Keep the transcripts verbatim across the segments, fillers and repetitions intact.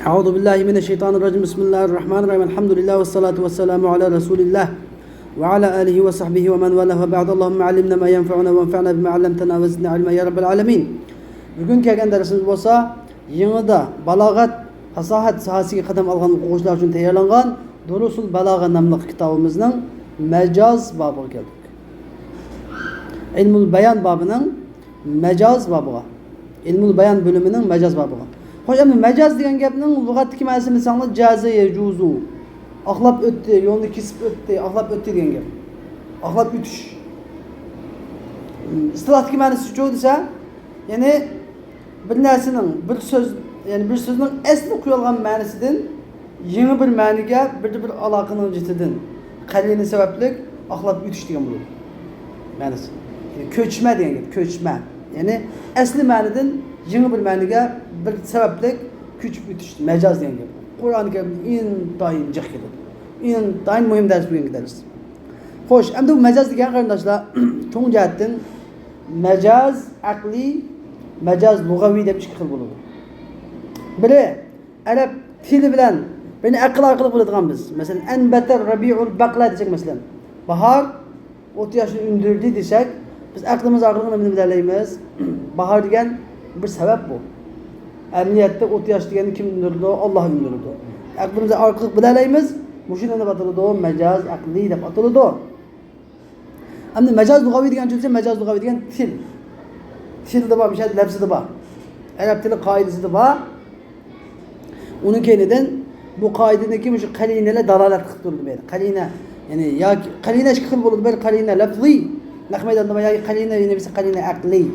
أعوذ بالله من الشيطان الرجيم. بسم الله الرحمن الرحيم. الحمد لله والصلاة والسلام على رسول الله وعلى آله وصحبه ومن والاه وبعد. اللهم علمنا ما ينفعنا وانفعنا بما علمتنا وزدنا علما يا رب العالمين. بۈگۈن كەلگەن دەرسىمىز بولسا يېڭىدا بالاغەت، پاساھەت ساھەسىگە قەدەم ئالغان ئوقۇغۇچىلار ئۈچۈن تەييارلانغان دۇرۇسۇل بالاغە ناملىق كىتابىمىزنىڭ مەجاز بابىغا كەلدۇق. ئىلمۇل بايان بابىنىڭ مەجاز بابىغا. ئىلمۇل بايان بۆلۈمىنىڭ مەجاز بابىغا. خوش، ئەمدى مەجاز دېگەن گەپنىڭ لۇغەتتىكى مەنىسىنى بىلسەڭلار، جازە يەجۇزۇ. ئاقلاپ ئۆتتى، يولنى كېسىپ ئۆتتى، ئاقلاپ ئۆتتى دېگەن گەپ. ئاقلاپ ئۆتۈش. ئىستىلاھتىكى مەنىسىچۇ دېسە، يەنى بىر نەرسىنىڭ، بىر سۆز، يەنى بىر سۆزنىڭ ئەسلى قويۇلغان مەنىسىدىن يېڭى بىر مەنىگە بىردە بىر ئالاقىنىڭ جىتىدىن قەرىنە سەۋەبلىك ئاقلاپ ئۆتۈش دېگەن بولىدۇ. مەنىسى. كۆچمە دېگەن گەپ، كۆچمە. يەنى ئەسلى مەنىدىن يېڭى بىر مەنىگە بىر سەۋەبلىك كۆچۈپ ئۆتۈش، مەجاز دېگەن گەپ. قۇرئان كەرىمدە ئىنتايىن جىق كېلىدۇ. ئىنتايىن مۇھىم دەرس بۈگۈنكى دەرس. خوش، ئەمدى بۇ مەجاز دېگەن قېرىنداشلار، چوڭ جەھەتتىن مەجاز ئەقلىي، مەجاز لۇغەۋىي دەپ ئىككى خىل بولىدۇ. بىرى، ئەرەب تىلى بىلەن بىرنى ئەقىل ئارقىلىق بىلىدىغان بىز. مەسىلەن، ئەنبەتە رەبىئۇل بەقلە دېسەك، مەسىلەن، باھار ئوت ياشنى ئۈندۈردى دېسەك، بىز ئەقلىمىز ئارقىلىق نېمىنى بىلەلەيمىز؟ باھار دېگەن بىر سەۋەب بۇ. ئەمەلىيەتتە ئوت ياش دېگەننى كىم ئۈندۈرىدۇ؟ ئاللا ئۈندۈرىدۇ. ئەقلىمىز ئارقىلىق بىلەلەيمىز. مۇشۇنى نېمە دەپ ئاتىلىدۇ؟ مەجاز ئەقلىي دەپ ئاتىلىدۇ. ئەمدى مەجاز لۇغەۋىي دېگەن چۈشەنچە، مەجاز لۇغەۋىي دېگەن تىل. تىلدا بار، مۇشۇ لەپزىدە بار. ئەرەب تىلى قائىدىسىدە بار. ئۇنىڭ كەينىدىن بۇ قائىدىدىكى مۇشۇ قەرىنىلەر دالالەت قىلىپ تۇرىدۇ بۇ يەردە. قەرىنە، يەنى ياكى قەرىنە ئىككى خىل بولىدۇ. بىر قەرىنە لەپزىي، نەق مەيداندا بار، ياكى قەرىنە، يەنە بىرسى قەرىنە ئەقلىي.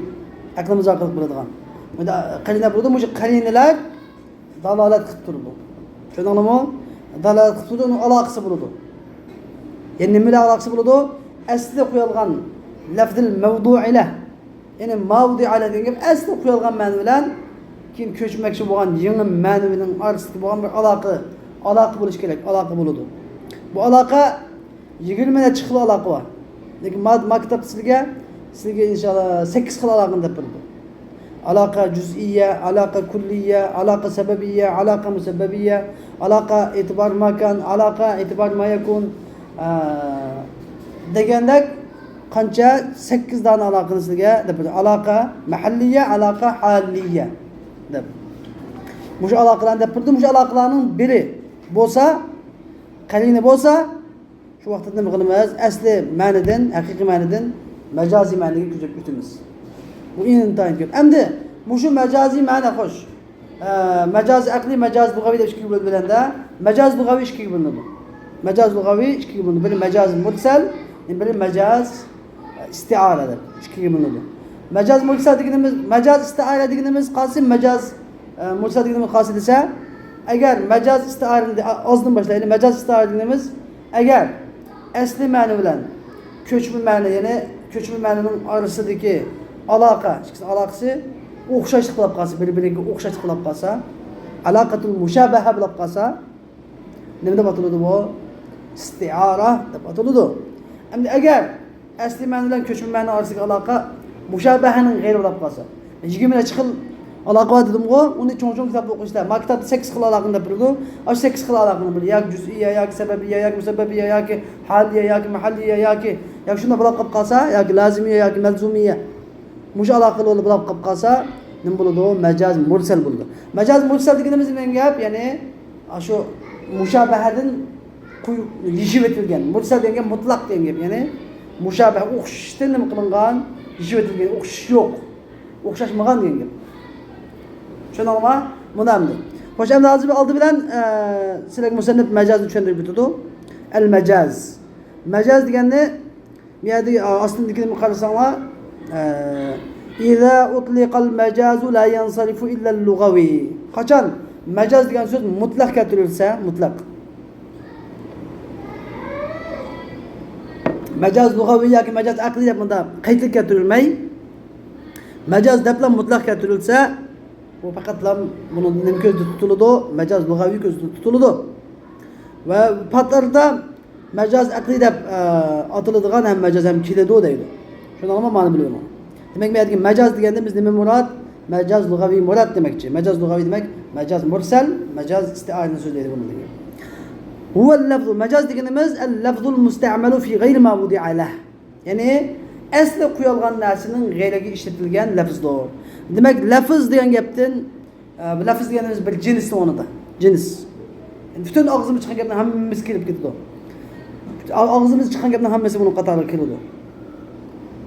ئەقلىمىز ئارقىلىق بىلىدىغان. بۇندا قەرىنە بولىدۇ، مۇشۇ قەرىنىلەر دالالەت قىلىپ تۇرىدۇ. چۈشەندىڭلارمۇ؟ دالالەت قىلىپ تۇرىدۇ، ئۇنىڭ ئالاقىسى بولىدۇ. يەنى نېمە بىلەن ئالاقىسى بولىدۇ؟ ئەسلى قويۇلغان لەفزىل مەۋدۇئىلە، يەنى ماۋدىئەلە دېگەن گەپ ئەسلى قويۇلغان مەنە بىلەن كېيىن كۆچمەكچى بولغان يېڭى مەنىنىڭ ئارىسىدىكى بولغان بىر ئالاقە، ئالاقە بولۇشى كېرەك، ئالاقە بولىدۇ. بۇ ئالاقە يىگىرمە نەچچە خىل ئالاقە بار. لېكىن ما، ما كىتابتا سىزگە، سىزگە ئىنشاللا سەككىز خىل ئالاقىنى دەپ بېرىدۇ. ئالاقە جۈزئىيە، ئالاقە كۈللىيە، ئالاقە سەبەبىيە، ئالاقە مۇسەببەبىيە، ئالاقە ئېتىبار ماكان، ئالاقە ئېتىبار مايەكۇن، ئە، دېگەندەك قانچە؟ سەككىز دانە ئالاقىنى سىزگە دەپ بېرىدۇ. ئالاقە مەھەللىيە، ئالاقە ھالىيە دەپ. مۇشۇ ئالاقىلارنى دەپ بېرىدۇ. مۇشۇ ئالاقىلارنىڭ بىرى بولسا، قەرىنە بولسا، شۇ ۋاقىتتا نېمە قىلىمىز؟ ئەسلى مەنىدىن، ھەقىقىي مەنىدىن مەجازىي مەنىگە كۆچۈپ ئۆتىمىز. بۇ ئىنتايىن كۆپ. ئەمدى مۇشۇ مەجازىي مەنە، خوش. ئە، مەجازىي ئەقلىي، مەجاز لۇغەۋىي دەپ ئىككىگە بۆلۈنگەندە، مەجاز لۇغەۋىي ئىككىگە بۆلۈنىدۇ. مەجاز لۇغەۋىي ئىككىگە بۆلۈنىدۇ. بىرى مەجاز مۇرسەل، بىرى مەجاز ئىستىئارە دەپ ئىككىگە بۆلۈنىدۇ. مەجاز مۇرسەل دېگىنىمىز، مەجاز ئىستىئارە دېگىنىمىز قايسى؟ مەجاز، ئە، مۇرسەل دېگىنىمىز قايسى دېسە، ئەگەر مەجاز ئىستىئارىنى ئازدىن باشلايلى. مەجاز ئىستىئارە دېگىنىمىز، ئەگەر ئەسلى مەنە بىلەن كۆچمە مەنە، يەنى كۆچمە مەنىنىڭ ئارىسىدىكى ئالاقە، ئىككىسىنىڭ ئالاقىسى ئوخشاشلىق بولۇپ قالسا، بىر-بىرىگە ئوخشاشلىق بولۇپ قالسا، ئالاقەتۇل مۇشابەھە بولۇپ قالسا، نېمە دەپ ئاتىلىدۇ بۇ؟ ئىستىئارە دەپ ئاتىلىدۇ. ئەمدى ئەگەر ئەسلى مەنە بىلەن كۆچمە مەنە ئارىسىدىكى ئالاقە مۇشابەھەنىڭ غەيرى بولۇپ قالسا، يىگىرمە نەچچە خىل ئالاقە بار دېدىمغۇ، ئۇنى چوڭ-چوڭ كىتابتا ئوقۇيسىلەر. ما كىتابتا سەككىز خىل ئالاقىنى دەپ بېرىدۇ. ئاشۇ سەككىز خىل ئالاقىنىڭ بىرى ياكى جۈزئىيە، ياكى سەۋەبىيە، ياكى مۇسەببەبىيە، ياكى ھالىيە، ياكى مەھەللىيە، ياكى، ياكى شۇنداق بولۇپ قېلىپ قالسا، ياكى لازىمىيە، ياكى مەلزۇمىيە. مۇشۇ ئالاقىلىق بولۇپ قېلىپ قالسا، نېمە بولىدۇ؟ مەجاز مۇرسەل بولىدۇ. مەجاز مۇرسەل دېگىنىمىز نېمە گەپ؟ يەنى، ئاشۇ مۇشابەھەدىن قوي-، يېشىۋېتىلگەن. مۇرسەل دېگەن گەپ مۇتلەق دېگەن گەپ. يەنى، مۇشابەھە ئوخشىشتىن نېمە قىلىنغان؟ يېشىۋېتىلگەن، ئوخشىشى يوق. ئوخشاشمىغان دېگەن گەپ. چۈشەندىڭلارمۇ؟ مۇنۇ ئەمدى. خوش، ئەمدى ھازىر ئالدى بىلەن، ئە، سىلەرگە مۇسەننىپ مەجازنى چۈشەندۈرۈپ ئۆتىدۇ. ئەل مەجاز. مەجاز دېگەننى بۇ يەردە، ئا، ئاستىدىكىنى قارىساڭلار، ئە، «إذا أطلق المجاز لا ينصرف إلا اللغوي». قاچان مەجاز دېگەن سۆز مۇتلەق كەلتۈرۈلسە، مۇتلەق. مەجاز لۇغەۋىي ياكى مەجاز ئەقلىي دەپ مۇنداق قەيتلىك كەلتۈرۈلمەي، مەجاز دەپلا مۇتلەق كەلتۈرۈلسە، بۇ پەقەتلا بۇنىڭ نېمە كۆزدە تۇتۇلىدۇ؟ مەجاز لۇغەۋىي كۆزدە تۇتۇلىدۇ. ۋە پاتلاردا مەجاز ئەقلىي دەپ، ئە، ئاتىلىدىغان ھەم مەجاز ھەم كېلىدۇ دەيدۇ. شۇنىڭغىمۇ مەنە بىلىۋېلىڭ. دېمەك، بۇ يەردىكى مەجاز دېگەندە بىز نېمە مۇراد؟ مەجاز لۇغەۋىي مۇراد دېمەكچى. مەجاز لۇغەۋىي دېمەك، مەجاز مۇرسەل، مەجاز ئىستىئارىنى سۆزلەيدۇ بۇنى دېگەن. ھۇۋەل لەفزۇ، مەجاز دېگىنىمىز ئەل لەفزۇل مۇستەئمەلۇ فى غەيرى ما ۋۇدىئە لەھ. يەنى ئەسلى قويۇلغان نەرسىنىڭ غەيرىگە ئىشلىتىلگەن لەفزدۇر. دېمەك، لەفز دېگەن گەپتىن، ئە، لەفز دېگىنىمىز بىر جىنسنىڭ ئورنىدا. جىنس. يەنى پۈتۈن ئاغزىمىز چىققان گەپنىڭ ھەممىسى كىرىپ كېتىدۇ. ئا-، ئاغزىمىز چىققان گەپنىڭ ھەممىسى بۇنىڭ قاتارىغا كىرىدۇ.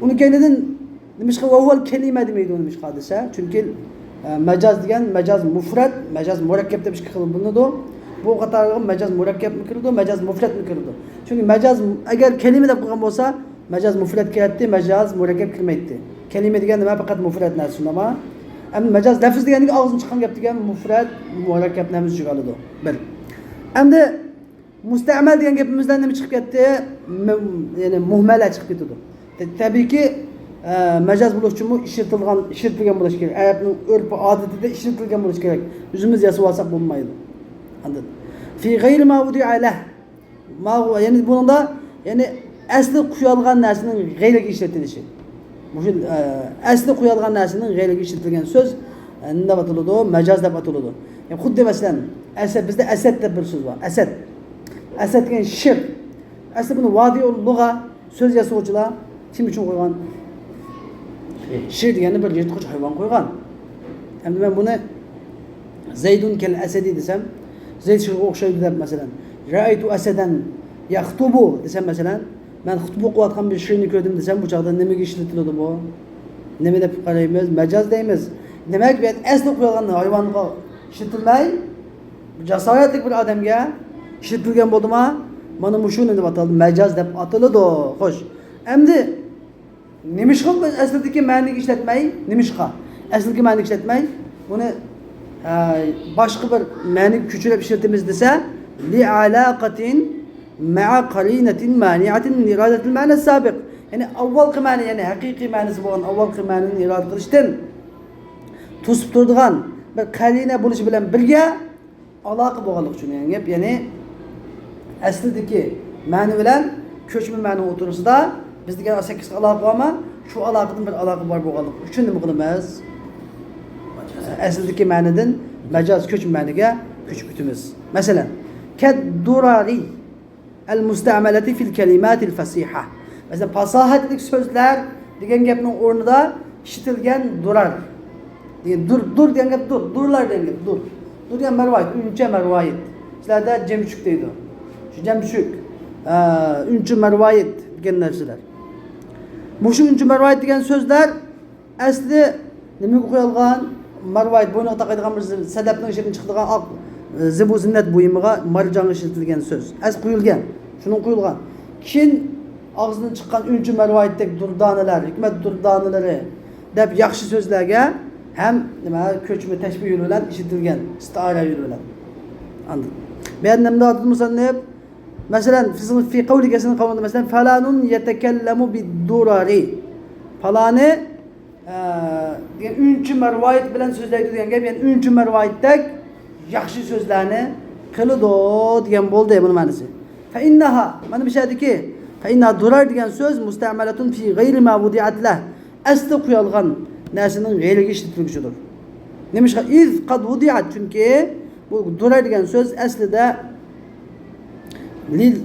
ئۇنىڭ كەينىدىن نېمىشقا ۋەھۇۋەل كەلىمە دېمەيدۇ نېمىشقا دېسە، چۈنكى، ئە، مەجاز دېگەن مەجاز مۇفرەت، مەجاز مۇرەككەپ دەپ ئىككى خىل بۆلۈنىدۇ. بۇ قاتارغا مەجاز مۇرەككەپمۇ كىرىدۇ، مەجاز مۇفرەتمۇ كىرىدۇ. چۈنكى مەجاز ئەگەر كەلىمە دەپ قويغان بولسا، مەجاز مۇفرەت كىرەتتى، مەجاز مۇرەككەپ كىرمەيتتى. كەلىمە دېگەن نېمە؟ پەقەت مۇفرەت نەرسە، شۇنداقمۇ؟ ئەمدى مەجاز لەفز دېگەنلىك ئاغزىدىن چىققان گەپ دېگەن مۇفرەت، مۇرەككەپ نەرسە ئۆز ئىچىگە ئالىدۇ. بىر. ئەمدى مۇستەئمەل دېگەن گېپىمىزدە نېمە چىقىپ كەتتى؟ مۇ-، يەنى مۇھمەلە چىقىپ كېتىدۇ. تە-، تەبىئىيكى، ئە، مەجاز بولۇش ئۈچۈنمۇ ئىشلىتىلغان، ئىشلىتىلگەن بولۇش كېرەك. ئەرەبنىڭ ئۆرپ-ئادىتىدە ئىشلىتىلگەن بولۇش كېرەك. ئۆزىمىز ياسىۋالساق بولمايدۇ. ئاندىن، فى غەيرى ما ۋۇدىئە لەھ. ما ھۇۋە، يەنى بۇنىڭدا، يەنى ئەسلى قويۇلغان نەرسىنىڭ غەيرىگە ئىشلىتىلىشى. مۇشۇ، ئە، ئەسلى قويۇلغان نەرسىنىڭ غەيرىگە ئىشلىتىلگەن سۆز، ئە، نېمە دەپ ئاتىلىدۇ؟ مەجاز دەپ ئاتىلىدۇ. يەنى خۇددى مەسىلەن، ئەسەد، بىزدە ئەسەد دەپ بىر سۆز بار. ئەسەد. ئەسەد دېگەن شىر. ئەسلى بۇنى ۋادىئۇل لۇغە، سۆز ياسىغۇچىلار كىم ئۈچۈن قويغان؟ شىر دېگەننى بىر يىرتقۇچ ھايۋان قويغان. ئەمدى مەن بۇنى زەيدۇن كەل ئەسەدى دېسەم، زەيد شىرغا ئوخشايدۇ دەپ، مەسىلەن، رەئەيتۇ ئەسەدەن يەختۇبۇ دېسەم، مەسىلەن، مەن خۇتبە ئوقۇۋاتقان بىر شىرنى كۆردۈم دېسەم، بۇ چاغدا نېمىگە ئىشلىتىلىدۇ بۇ؟ نېمە دەپ قارايمىز؟ مەجاز دەيمىز. دېمەك، بۇ يەردە ئەسلى قويۇلغان ھايۋانغا ئىشلىتىلمەي، جاسارەتلىك بىر ئادەمگە ئىشلىتىلگەن بولدىما؟ مانا مۇشۇنى دەپ ئاتالدى، مەجاز دەپ ئاتىلىدۇ. خوش. ئەمدى نېمىشقا بىز ئەسلىدىكى مەنىگە ئىشلەتمەي، نېمىشقا ئەسلىدىكى مەنىگە ئىشلەتمەي، بۇنى، ئە، باشقا بىر مەنىگە كۆچۈرۈپ ئىشلىتىمىز دېسە، لىئالاقەتىن مەئە قەرىنەتىن مانىئەتىن مىن ئىرادەتىل مەنە سابىق. يەنى ئاۋۋالقى مەنە، يەنى ھەقىقىي مەنىسى بولغان ئاۋۋالقى مەنىنى ئىرادە قىلىشتىن توسۇپ تۇرىدىغان بىر قەرىنە بولۇشى بىلەن بىرگە، ئالاقە بولغانلىقى ئۈچۈن دېگەن گەپ، يەنى ئەسلىدىكى مەنە بىلەن كۆچمە مەنە ئوتتۇرىسىدا بىز دېگەن سەككىز ئالاقە بارمۇ؟ شۇ ئالاقىدىن بىر ئالاقە بار بولغانلىقى ئۈچۈن نېمە قىلىمىز؟ ئەسلىدىكى مەنىدىن مەجاز كۆچمە مەنىگە كۆچۈپ ئۆتىمىز. مەسىلەن، كەددۇرارى ئەل مۇستەئمەلەتى فىل كەلىماتىل فەسىھە. مەسىلەن، پاساھەتلىك سۆزلەر دېگەن گەپنىڭ ئورنىدا ئىشلىتىلگەن دۇرار. دېگەن دۇر، دۇر دېگەن گەپ دۇر، دۇرلار دېگەن گەپ دۇر. دۇر دېگەن مەرۋايىت، ئۈنچە مەرۋايىت. سىلەردە جەمچۈك دەيدۇ. شۇ جەمچۈك، ئە، ئۈنچە مەرۋايىت دېگەن نەرسىلەر. مۇشۇ ئۈنچە مەرۋايىت دېگەن سۆزلەر ئەسلى نېمىگە قويۇلغان؟ مەرۋايىت، بوينىغا تاقايدىغان بىر زى-، سەدەپنىڭ ئىچىدىن چىقىدىغان ئاق، ئە، زىبۇ زىننەت بۇيۇمىغا، مارجانغا ئىشلىتىلگەن سۆز. ئەسلى قويۇلغان. شۇنىڭغا قويۇلغان. كېيىن ئاغزىدىن چىققان ئۈنچە مەرۋايىتتەك دۇردانىلەر، ھېكمەت دۇردانىلىرى دەپ ياخشى سۆزلەرگە ھەم نېمە، كۆچمە تەشبىھ يولى بىلەن ئىشلىتىلگەن، ئىستىئارە يولى بىلەن. ئاندىن. بۇ يەردە نېمە دەۋاتىدۇ مۇسەننىپ؟ مەسىلەن، فى قەۋلىكە سېنىڭ قەۋلىڭدە، مەسىلەن، فالانۇن يەتەكەللەمۇ بىددۇرارى. پالانى، ئە، دېگەن ئۈنچە مەرۋايىت بىلەن سۆزلەيدۇ دېگەن گەپ، يەنى ئۈنچە مەرۋايىتتەك ياخشى سۆزلەرنى قىلىدۇ دېگەن بولدى بۇنىڭ مەنىسى. فەئىننەھا، مانا بۇ يەردىكى فەئىننەھا دۇرار دېگەن سۆز مۇستەئمەلەتۇن فى غەيرى ما ۋۇدىئەت لەھ. ئەسلى قويۇلغان نەرسىنىڭ غەيرىگە ئىشلىتىلگۈچىدۇر. نېمىشقا؟ ئىز قەد ۋۇدىئەت، چۈنكى بۇ دۇرار دېگەن سۆز ئەسلىدە لىل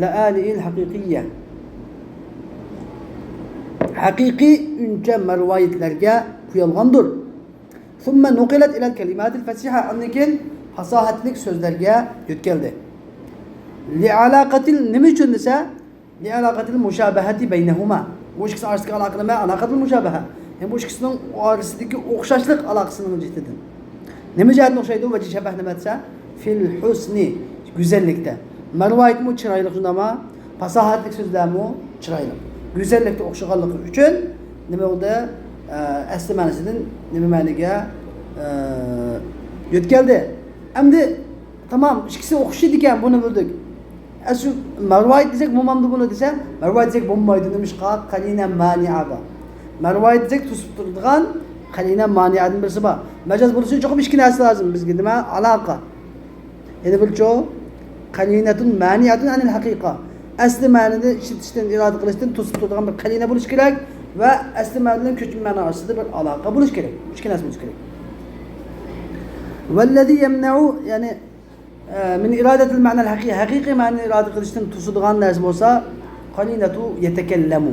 لەئالىئىل ھەقىقىيە، ھەقىقىي ئۈنچە مەرۋايىتلەرگە قويۇلغاندۇر. ثم نقلت إلى الكلمات الفصيحة، ئاندىن كېيىن پاساھەتلىك سۆزلەرگە يۆتكەلدى. لىئالاقەتىل، نېمە ئۈچۈن دېسە، لىئالاقەتىل مۇشابەھەتى بەينەھۇما. بۇ ئىككىسى ئارىسىدىكى ئالاقە نېمە؟ ئالاقەتىل مۇشابەھە. يەنى بۇ ئىككىسىنىڭ ئارىسىدىكى ئوخشاشلىق ئالاقىسىنىڭ جىھىتىدىن. نېمە جەھەتتىن ئوخشايدۇ؟ ۋەجھى شەبەھ نېمە دېسە، فىل ھۇسنى، گۈزەللىكتە. مەرۋايىتمۇ چىرايلىق شۇنداقما؟ پاساھەتلىك سۆزلەرمۇ چىرايلىق. گۈزەللىكتە ئوخشىغانلىقى ئۈچۈن نېمە بولدى؟ ئە، ئەسلى مەنىسىدىن نېمە مەنىگە، ئە، يۆتكەلدى. ئەمدى تامام، ئىككىسى ئوخشىدىكەن، بۇنى بىلدۇق. ئە، شۇ مەرۋايىت دېسەك بولمامدۇ بۇنى دېسە، مەرۋايىت دېسەك بولمايدۇ. نېمىشقا؟ قەرىنە مانىئە بار. مەرۋايىت دېسەك توسۇپ تۇرىدىغان قەرىنە مانىئەدىن بىرسى بار. مەجاز بولۇشى چوقۇم ئىككى نەرسە لازىم بىزگە. نېمە؟ ئالاقە. يەنە بىرچۇ، قەرىنەتۇن مانىئەتۇن ئەنىل ھەقىقە. ئەسلى مەنىنى ئىشلىتىشتىن، ئىرادە قىلىشتىن توسۇپ تۇرىدىغان بىر قەرىنە بولۇشى كېرەك ۋە ئەسلى مەنە بىلەن كۆچمە مەنە ئارىسىدا بىر ئالاقە بولۇشى كېرەك. ئىككى نەرسە بولۇشى كېرەك. والذي يمنع، يەنى، ئە، من إرادة المعنى الحقيقي، ھەقىقىي مەنىنى ئىرادە قىلىشتىن توسىدىغان نەرسە بولسا، قرينة يتكلم.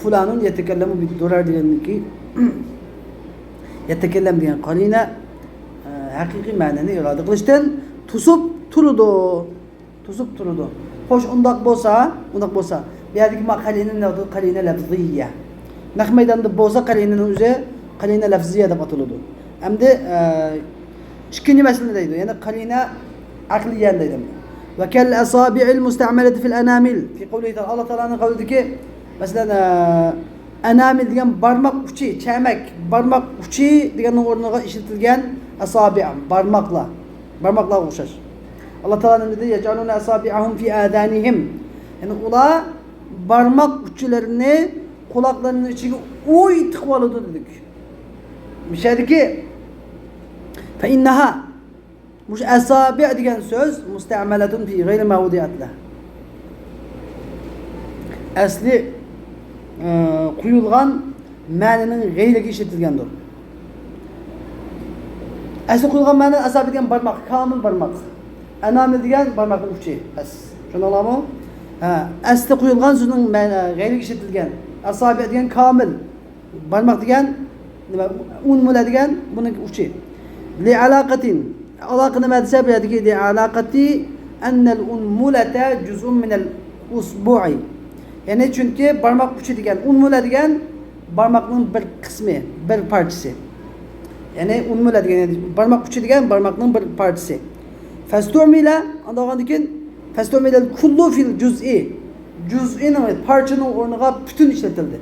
فلان يتكلم بالدرر دېگەندىكى، يتكلم دېگەن قەرىنە، ئە، ھەقىقىي مەنىنى ئىرادە قىلىشتىن توسۇپ تۇرىدۇ. توسۇپ تۇرىدۇ. خوش، ئۇنداق بولسا، ئۇنداق بولسا، بۇ يەردىكى ما قەرىنە نەدۇ؟ قەرىنە لەفزىيە. نەق مەيداندا بولسا، قەرىنىنىڭ ئۆزى قەرىنە لەفزىيە دەپ ئاتىلىدۇ. ئەمدى، ئە، ئىككىنچى مەسىلىنى دەيدۇ. يەنى قەرىنە ئەقلىيەنى دەيدۇ. وكالأصابع المستعملة في الأنامل في قوله تعالى. ئاللا تائالانىڭ قەۋلىدىكى، مەسىلەن، ئە، ئەنامىل دېگەن بارماق ئۇچى، چەمەك، بارماق ئۇچى دېگەننىڭ ئورنىغا ئىشلىتىلگەن ئەسابىئ، بارماقلار. بارماقلارغا ئوخشاش. ئاللا تائالا نېمە دېدى؟ يجعلون أصابعهم في آذانهم. يەنى ئۇلار بارماق ئۇچلىرىنى قۇلاقلىرىنىڭ ئىچىگە ئوي تىقىۋالىدۇ دېدۇق. مۇشۇ يەردىكى فإنها مۇشۇ ئەسابىئ دېگەن سۆز مۇستەمەلەتۇن فى غەيرى ما ۋۇدىئەت لەھ. ئەسلى، ئە، قويۇلغان مەنىنىڭ غەيرىگە ئىشلىتىلگەندۇر. ئەسلى قويۇلغان مەنە ئەسابىئ دېگەن بارماق، كامىل بارماق. ئەنامىل دېگەن بارماقنىڭ ئۇچى. بەس. چۈشەندىڭلارمۇ؟ ھە، ئەسلى قويۇلغان سۆزنىڭ مەنە غەيرىگە ئىشلىتىلگەن. ئەسابىئ دېگەن كامىل. بارماق دېگەن نېمە؟ ئۇنمۇلە دېگەن بۇنىڭ ئۇچى. لعلاقة. ئالاقە نېمە دېسە، بۇ يەردىكى لعلاقة أن الأنملة جزء من الأصبع. يەنى چۈنكى بارماق ئۇچى دېگەن، ئۇنمۇلە دېگەن بارماقنىڭ بىر قىسمى، بىر پارچىسى. يەنى ئۇنمۇلە دېگەن، يەنى بارماق ئۇچى دېگەن بارماقنىڭ بىر پارچىسى. فاستعمل، ئاندىن كېيىن فاستعمل الكل في الجزء. جۇزئىنىڭ، پارچىنىڭ ئورنىغا پۈتۈن ئىشلىتىلدى.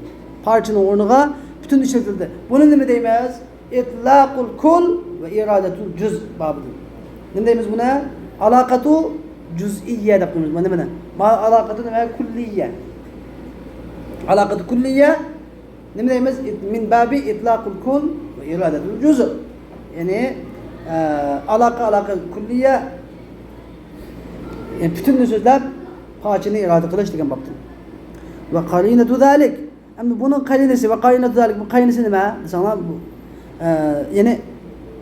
پارچىنىڭ ئورنىغا پۈتۈن ئىشلىتىلدى. بۇنى نېمە دەيمىز؟ إطلاق الكل وإرادة الجزء بابىدىن. نېمە دەيمىز بۇنى؟ ئالاقەتۇ جۇزئىيە دەپ قويىمىز. مانا، مانا. ما ئالاقەتۇ نېمە؟ كۇللىيە. ئالاقەتۇ كۇللىيە. نېمە دەيمىز؟ من باب إطلاق الكل وإرادة الجزء. يەنى، ئە، ئالاقە، ئالاقە كۇللىيە، يەنى پۈتۈننى سۆزلەپ، پارچىنى ئىرادە قىلىش دېگەن بابتىن. وقرينة ذلك. ئەمدى بۇنىڭ قەرىنىسى، وقرينة ذلك، بۇ قەرىنىسى نېمە دېسەڭلار، بۇ، ئە، يەنى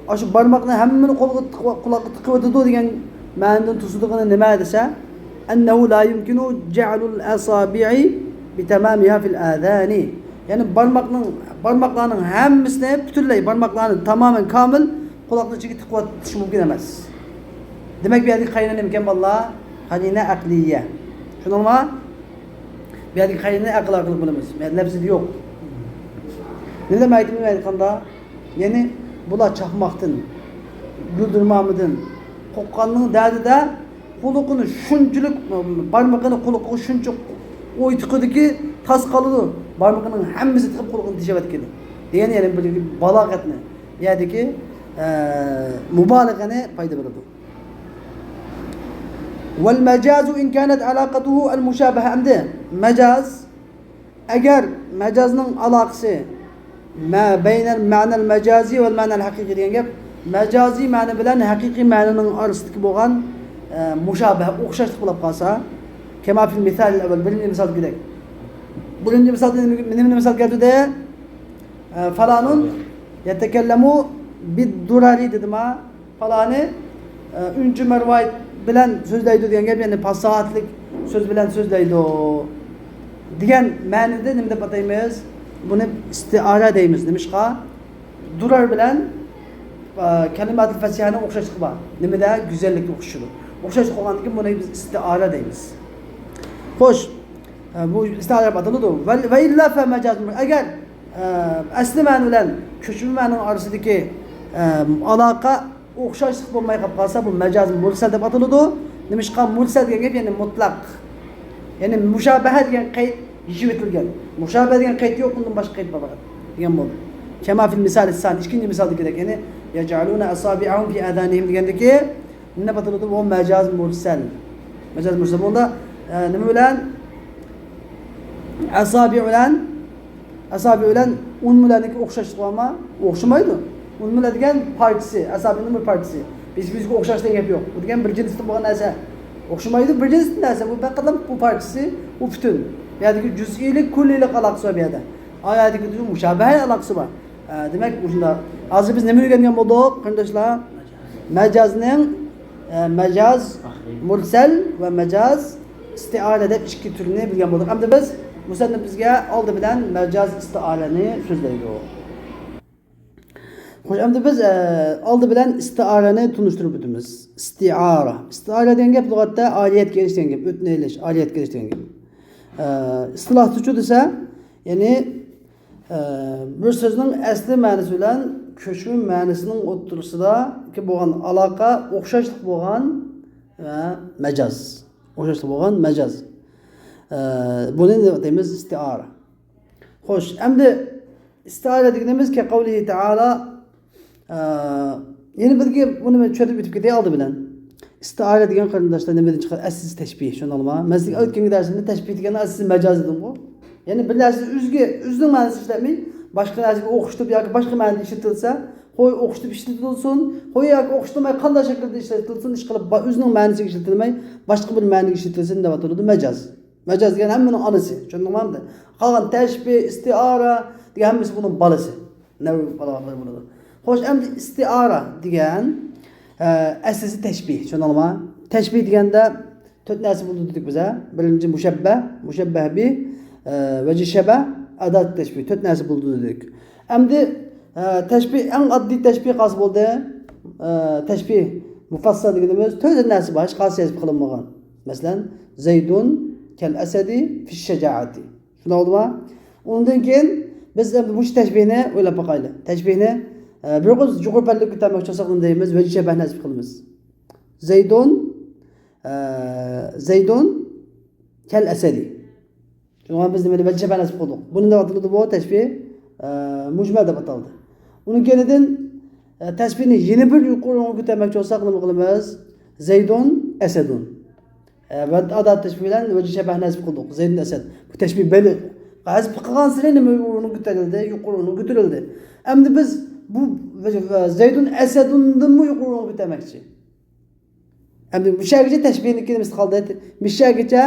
ئاشۇ بارماقنى ھەممىنى قولغا تىقىۋ-، قۇلاققا تىقىۋېتىدۇ دېگەن مەنىدىن توسىدىغىنى نېمە دېسە، أنه لا يمكن جعل الأصابع بتمامها في الآذان. يەنى بارماقنىڭ، بارماقلارنىڭ ھەممىسىنى پۈتۈنلەي، بارماقلارنى تامامەن كامىل قۇلاقنىڭ ئىچىگە تىقىۋېتىش مۇمكىن ئەمەس. دېمەك، بۇ يەردىكى قەرىنە نېمىكەن، بالىلار؟ قەرىنە ئەقلىيە. چۈشەندىڭلارمۇ؟ بۇ يەردىكى قەرىنە ئەقىل ئارقىلىق بىلىمىز. بۇ يەردە لەپزىدە يوق. نېمە دەپ ئېيتىمىز ئايتقاندا، يەنى بۇلار چاقماقتىن، گۈلدۈرمامىدىن قورققاننىڭ دەردىدە قۇلىقىنى شۇنچىلىك، بارمىقىنى قۇلىقىغا شۇنچە ئوي تىقىدۇكى، تاس قالىدۇ. بارمىقىنىڭ ھەممىسى تىقىپ قۇلىقىنى تېشىۋەتكىنى دېگەن، يەنى بۇ بىر بالاغەتنى، بۇ يەردىكى، ئە، مۇبالىغىنى پايدا بېرىدۇ. والمجاز إن كانت علاقته المشابهة. ئەمدى مەجاز، ئەگەر مەجازنىڭ ئالاقىسى، ما بين المعنى المجازي والمعنى الحقيقي دېگەن گەپ، مەجازىي مەنە بىلەن ھەقىقىي مەنىنىڭ ئارىسىدىكى بولغان، ئە، مۇشابەھە، ئوخشاشلىق بولۇپ قالسا، كما في المثال الأول، بىرىنچى مىسالدىكىدەك. بىرىنچى مىسالدا نېمە، نېمىنى مىسال كەلتۈردى؟ ئە، فلان يتكلم بالدرر دېدىما؟ پالانى، ئە، ئۈنچە مەرۋايىت بىلەن سۆزلەيدۇ دېگەن گەپ، يەنى پاساھەتلىك سۆز بىلەن سۆزلەيدۇ دېگەن مەنىدە نېمە دەپ ئاتايمىز؟ بۇنى ئىستىئارە دەيمىز. نېمىشقا؟ دۇرار بىلەن، ئە، كەلىماتۇل فەسىھەنىڭ ئوخشاشلىقى بار. نېمىدە؟ گۈزەللىكتە ئوخشىشىدۇ. ئوخشاشلىق بولغاندىن كېيىن بۇنى بىز ئىستىئارە دەيمىز. خوش، ئە، بۇ ئىستىئارە دەپ ئاتىلىدۇ. ۋە، ۋە ئىللا فە مەجاز. ئەگەر، ئە، ئەسلى مەنە بىلەن كۆچمە مەنىنىڭ ئارىسىدىكى، ئە، ئالاقە ئوخشاشلىق بولماي قاپ قالسا، بۇ مەجاز مۇرسەل دەپ ئاتىلىدۇ. نېمىشقا؟ مۇرسەل دېگەن گەپ، يەنى مۇتلەق. يەنى مۇشابەھە دېگەن قەيت يېشىۋېتىلگەن. مۇشابەھە دېگەن قەيت يوق، ئۇندىن باشقا قەيت بار پەقەت دېگەن بولدى. كما في المثال الثاني، ئىككىنچى مىسالدىكىدەك، يەنى يجعلون أصابعهم في آذانهم دېگەندىكى نېمە دەپ ئاتىلىدۇ؟ بۇ مەجاز مۇرسەل. مەجاز مۇرسەل. بۇندا، ئە، نېمە بىلەن؟ ئەسابىئ بىلەن، ئەسابىئ بىلەن ئۇنمۇلەنىڭكى ئوخشاشلىقى بارمۇ؟ ئوخشىمايدۇ. ئۇنمۇلە دېگەن پارچىسى، ئەسابىئنىڭ بىر پارچىسى. بىز، بىزگە ئوخشاش دېگەن گەپ يوق. بۇ دېگەن بىر جىنستىن بولغان نەرسە. ئوخشىمايدۇ، بىر جىنستىن نەرسە. بۇ پەقەتلا بۇ پارچىسى، ئۇ پۈتۈن. بۇ يەردىكى جۈزئىيلىك، كۈللىيلىك ئالاقىسى بار بۇ يەردە. ئايەتتىكى مۇشابەھە ئالاقىسى بار. ئە، دېمەك، مۇشۇنداق. ھازىر بىز نېمىنى ئۆگەنگەن بولدۇق، قېرىنداشلار؟ مەجازنىڭ، ئە، مەجاز مۇرسەل ۋە مەجاز ئىستىئارە دەپ ئىككى تۈرىنى بىلگەن بولدۇق. ئەمدى بىز مۇسەننىپ بىزگە ئالدى بىلەن مەجاز ئىستىئارەنى سۆزلەيدۇ. خوش، ئەمدى بىز، ئە، ئالدى بىلەن ئىستىئارەنى تونۇشتۇرۇپ ئۆتىمىز. ئىستىئارە. ئىستىئارە دېگەن گەپ لۇغەتتە ئارىيەتكە ئېلىش دېگەن گەپ. ئۆتنە ئېلىش، ئارىيەتكە ئېلىش دېگەن گەپ. ئە، ئىستىلاھتىچۇ دېسە، يەنى، ئە، بىر سۆزنىڭ ئەسلى مەنىسى بىلەن كۆچمە مەنىسىنىڭ ئوتتۇرىسىدىكى بولغان ئالاقە ئوخشاشلىق بولغان، ئە، مەجاز. ئوخشاشلىق بولغان مەجاز. ئە، بۇنى دەيمىز ئىستىئارە. خوش، ئەمدى ئىستىئارە دېگىنىمىز كەقەۋلىھى تەئالا، ئە، يەنە بىرگە بۇنى مەن چۈشەندۈرۈپ ئۆتۈپ كېتەي ئالدى بىلەن. ئىستىئارە دېگەن قېرىنداشلار نېمىدىن چىققان؟ ئەسلىسى تەشبىھ، شۇنداقمۇ؟ مەن سىزگە ئۆتكەنكى دەرسىمدە تەشبىھ دېگەن ئەسلىسى مەجاز دېدىمغۇ. يەنى بىر نەرسىنى ئۆزىگە، ئۆزىنىڭ مەنىسىنى ئىشلەتمەي، باشقا نەرسىگە ئوخشىتىپ ياكى باشقا مەنىدە ئىشلىتىلسە، خوي ئوخشىتىپ ئىشلىتىلسۇن، خوي ياكى ئوخشىتىلماي قانداق شەكىلدە ئىشلىتىلسۇن، ئىشقىلىپ با-، ئۆزىنىڭ مەنىسىگە ئىشلىتىلمەي، باشقا بىر مەنىگە ئىشلىتىلسۇن دەپ ئاتىلىدۇ مەجاز. مەجاز دېگەن ھەممىنىڭ ئانىسى. چۈشەندىڭلارمۇ؟ قالغان تەشبىھ، ئىستىئارە دېگەن ھەممىسى بۇنىڭ بالىسى. نەۋەۋى بالاغەتلەر بولىدۇ. خوش، ئەمدى ئىستىئارە دېگەن، ئە، ئەسلىسى تەشبىھ. چۈشەندىڭلارمۇ؟ تەشبىھ دېگەندە تۆت نەرسە بولىدۇ دېدۇق بىز، ھە؟ بىرىنچى مۇشەببەھ، مۇشەببەھ بىھ، ئە، ۋەجھى شەبەھ، ئادات تەشبىھ. تۆت نەرسە بولىدۇ دېدۇق. ئەمدى، ئە، تەشبىھ، ئەڭ ئاددىي تەشبىھ قايسى بولدى؟ ئە، تەشبىھ مۇفەسسەل دېگىنىمىز تۆت نەرسە بار، ھېچقايسى ھەزپ قىلىنمىغان. مەسىلەن، زەيدۇن كەل ئەسەدى فىش شەجائەتى. شۇنداق بولدىمۇ؟ ئۇنىڭدىن كېيىن بىز ئەمدى مۇشۇ تەشبىھنى ئويلاپ باقايلى. تەشبىھنى، ئە، بىر قىز يۇقىرى پەللىگە كۆتەرمەكچى بولساق، نېمە دەيمىز؟ ۋەجھى شەبەھنى ھەزپ قىلىمىز. زەيدۇن، ئە، زەيدۇن كەل ئەسەدى. شۇنىڭغا بىز نېمىنى؟ ۋەجھى شەبەھنى ھەزپ قىلدۇق. بۇنى نېمە دەپ ئاتىلىدۇ؟ بۇ تەشبىھ، ئە، مۇجمەل دەپ ئاتالدى. ئۇنىڭ كەينىدىن، ئە، تەشبىھنى يەنە بىر يۇقىرى ئورۇنغا كۆتەرمەكچى بولساق، نېمە قىلىمىز؟ زەيدۇن ئەسەدۇن. ئە، ۋە ئادات تەشبىھ بىلەن ۋەجھى شەبەھنى ھەزپ قىلدۇق. زەيدۇن ئەسەد. بۇ تەشبىھ بەلىغ. ھەزپ قىلغانسېرى نېمە ئورۇنغا كۆتۈرۈلدى؟ يۇقىرى ئورۇنغا كۆتۈرۈلدى. ئەمدى بىز بۇ ۋە-، ۋە زەيدۇن ئەسەدۇندىنمۇ يۇقىرى ئورۇنغا كۆتەرمەكچى. ئەمدى مۇشەگىچە تەشبىھنىڭكى نېمىسى قالدى؟ مۇشەگىچە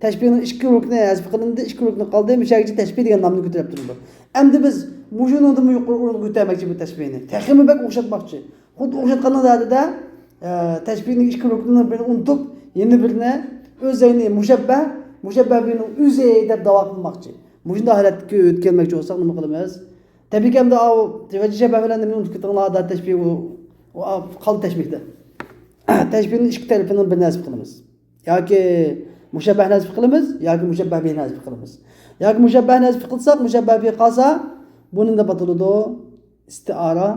تەشبىھنىڭ ئىككى رۇكنى ھەزپ قىلىندى، ئىككى رۇكنى قالدى، مۇشەگىچە تەشبىھ دېگەن نامنى كۆتۈرۈپ تۇرىدۇ. ئەمدى بىز مۇشۇنىڭدىنمۇ يۇقىرى ئورۇنغا كۆتەرمەكچى بۇ تەشبىھنى. تېخىمۇ بەك ئوخشاتماقچى. خۇددى ئوخشاتقاننىڭ زادىدا، ئە، تەشبىھنىڭ ئىككى رۇكنىنىڭ بىرىنى ئۇنتۇپ، يەنە بىرىنى ئۆز ئەينى مۇشەببەھ، مۇشەببەھ بىھنىڭ ئۆزى دەپ داۋا قىلماقچى. مۇشۇنداق ھالەتكە يۆتكەلمەكچى بولساق نېمە قىلىمىز؟ تەبىئىيكى، ئەمدى ئاۋۇ ۋەجھى شەبەھ بىلەن نېمىنى ئۇنتۇپ كېتىڭلار، ئادات تەشبىھ ئۇ، ئۇ، ئا، قالدى تەشبىھتە. تەشبىھنىڭ ئىككى تەرىپىنىڭ بىرىنى ھەزپ قىلىمىز. ياكى مۇشەببەھنى ھەزپ قىلىمىز، ياكى مۇشەببەھ بىھنى ھەزپ قىلىمىز. ياكى مۇشەببەھنى ھەزپ قىلساق، مۇشەببەھ بىھ قالسا، بۇنى نېمە دەپ ئاتىلىدۇ؟ ئىستىئارە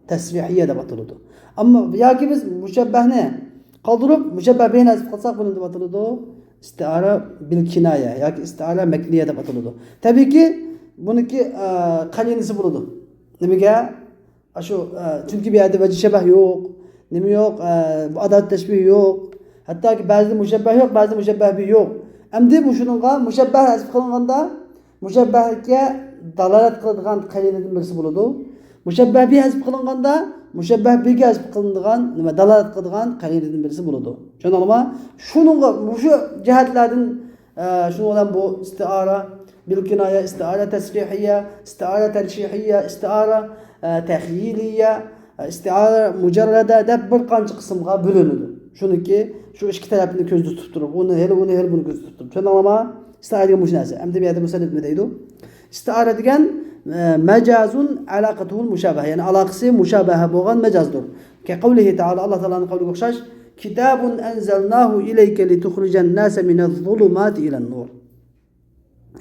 تەسرىھىيە دەپ ئاتىلىدۇ. ئەمما ياكى بىز مۇشەببەھنى قالدۇرۇپ، مۇشەببەھ بىھنى ھەزپ قىلساق، بۇنى نېمە دەپ ئاتىلىدۇ؟ ئىستىئارە بىل كىنايە ياكى ئىستىئارە مەكنىيە دەپ ئاتىلىدۇ. تەبىئىيكى، بۇنىڭكى، ئە، قەرىنىسى بولىدۇ. نېمىگە؟ ئاشۇ، ئە، چۈنكى بۇ يەردە ۋەجھى شەبەھ يوق، نېمە يوق، ئە، ئادات تەشبىھ يوق. ھەتتاكى بەزىدە مۇشەببەھ يوق، بەزىدە مۇشەببەھ بىھ يوق. ئەمدى مۇشۇنىڭغا مۇشەببەھ ھەزپ قىلىنغاندا، مۇشەببەھكە دالالەت قىلىدىغان قەرىنىدىن بىرسى بولىدۇ. مۇشەببەھ بىھ ھەزپ قىلىنغاندا، مۇشەببەھ بىھكە ھەزپ قىلىنىدىغان، نېمە، دالالەت قىلىدىغان قەرىنىدىن بىرسى بولىدۇ. چۈشەندىڭلارمۇ؟ شۇنىڭغا، مۇشۇ جەھەتلەردىن، ئە، شۇنىڭ بىلەن بۇ ئىستىئارە بىل كىنايە، ئىستىئارە تەسرىھىيە، ئىستىئارە تەرجىھىيە، ئىستىئارە، ئە، تەخيىلىيە، ئىستىئارە مۇجەررەدە دەپ بىر قانچە قىسىمغا بۆلۈنىدۇ. شۇنىڭكى شۇ ئىككى تەرەپنى كۆزدە تۇتۇپ تۇرۇپ، ئۇنى ھېلى، ئۇنى ھېلى، بۇنى كۆزدە تۇتۇپ تۇرۇپ. چۈشەندىڭلارمۇ؟ ئىستىئارە دېگەن مۇشۇ نەرسە. ئەمدى بۇ يەردە مۇسەننىپ نېمە دەيدۇ؟ ئىستىئارە دېگەن، ئە، مەجازۇن ئالاقەتۇھۇل مۇشابەھە. يەنى ئالاقىسى مۇشابەھە بولغان مەجازدۇر. كەقەۋلىھى تەئالا، ئاللا تائالانىڭ قەۋلىگە ئوخشاش، كىتابۇن ئەنزەلناھۇ ئىلەيكە لىتۇخرىجەن ناسە مىنەز زۇلۇماتى ئىلەن نۇر.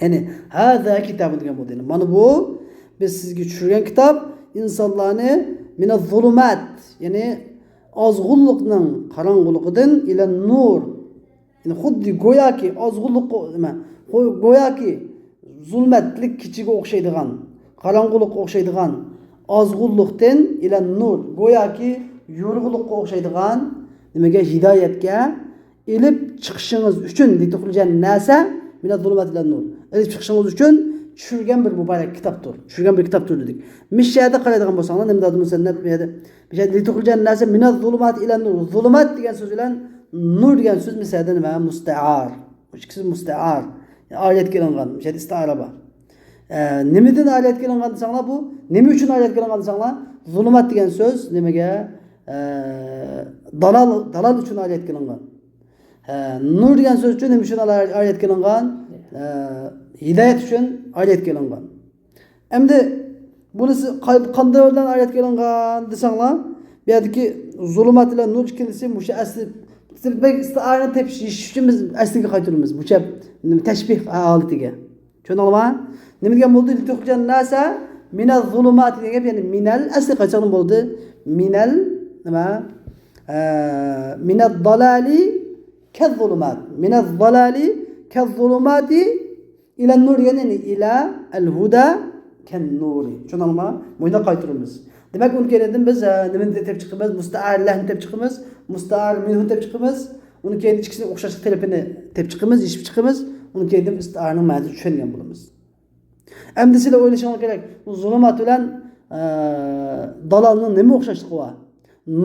يەنى، ھازا كىتابۇن دېگەن بولدى. يەنى، مانا بۇ بىز سىزگە چۈشۈرگەن كىتاب، ئىنسانلارنى مىنەز زۇلۇمات، يەنى ئازغۇنلۇقنىڭ قاراڭغۇلۇقىدىن ئىلەن نۇر، يەنى خۇددى گوياكى ئازغۇنلۇققا، نېمە، گو-، گوياكى زۇلمەتلىك كېچىگە ئوخشايدىغان، قاراڭغۇلۇققا ئوخشايدىغان ئازغۇنلۇقتىن ئىلەن نۇر، گوياكى يورۇقلۇققا ئوخشايدىغان نېمىگە، ھىدايەتكە ئېلىپ چىقىشىڭىز ئۈچۈن، لىتۇخرىجەن ناسە مىنەز زۇلۇماتى ئىلەن نۇر، ئېلىپ چىقىشىڭىز ئۈچۈن چۈشۈرگەن بىر مۇبارەك كىتابتۇر. چۈشۈرگەن بىر كىتابتۇر دېدۇق. مىشەدە قارايدىغان بولساڭلار، نېمە دەيدۇ مۇسەننىپ؟ بۇ يەردە، مىشەدە لىتۇخرىجەن ناسە مىنەز زۇلۇماتى ئىلەن نۇر. زۇلۇمات دېگەن سۆز بىلەن نۇر دېگەن سۆز مىسەدە نېمە؟ مۇستەئار. بۇ ئىككىسى مۇستەئار. يەنى ئارىيەتكە ئېلىنغان، مىشەدە ئىستىئارە بار. ئە، نېمىدىن ئارىيەتكە ئېلىنغان دېسەڭلار بۇ؟ نېمە ئۈچۈن ئارىيەتكە ئېلىنغان دېسەڭلار؟ زۇلۇمات دېگەن سۆز نېمىگە؟ ئە، دالال، دالال ئۈچۈن ئايەت كېلىنغان. ئە، نۇر دېگەن سۆز ئۈچۈن نېمە ئۈچۈن ئايەت كېلىنغان؟ ئە، ھىدايەت ئۈچۈن ئايەت كېلىنغان. ئەمدى بۇنىسى قا-، قانداق بىلەن ئايەت كېلىنغان دېسەڭلار، بۇ يەردىكى زۇلۇمات بىلەن نۇر ئىككىلىسى مۇشۇ ئەسلى، بەك ئىستىئارىنى تېپىش، يېشىش ئۈچۈن بىز ئەسلىگە قايتۇرىمىز، مۇشۇ نېمە، تەشبىھ ھالىتىگە. چۈشەندىڭلارمۇ؟ نېمە دېگەن بولدى؟ لىتۇخرىجەن ناسا مىنەز زۇلۇمات دېگەن گەپ، يەنى مىنەل ئەسلى قايتساڭ نېمە بولدى؟ مىنەل، نېمە؟ ئە، مىنەز زالالى كەز زۇلۇمات. مىنەز زالالى كەز زۇلۇماتى ئىلەن نۇر دېگەن، يەنى ئىلە ئەل ھۇدا كەن نۇرى. چۈشەندىڭلارمۇ؟ مۇشۇنداق قايتۇرىمىز. دېمەك، ئۇنىڭ كەينىدىن بىز، ئە، نېمىنى تېپىپ چىقىمىز؟ مۇستەئارە لەھنى تېپىپ چىقىمىز، مۇستەئارە مىنھۇنى تېپىپ چىقىمىز. ئۇنىڭ كەينىدىن ئىككىسىنىڭ ئوخشاشلىق تەرىپىنى تېپىپ چىقىمىز، يېشىپ چىقىمىز. ئۇنىڭ كەينىدىن ئىستىئارىنىڭ مەنىسىنى چۈشەنگەن بولىمىز. ئەمدى سىلەر ئويلىشىڭلار كېرەك، بۇ زۇلۇمات بىلەن، ئە، دالالنىڭ نېمە ئوخشاشلىقى بار؟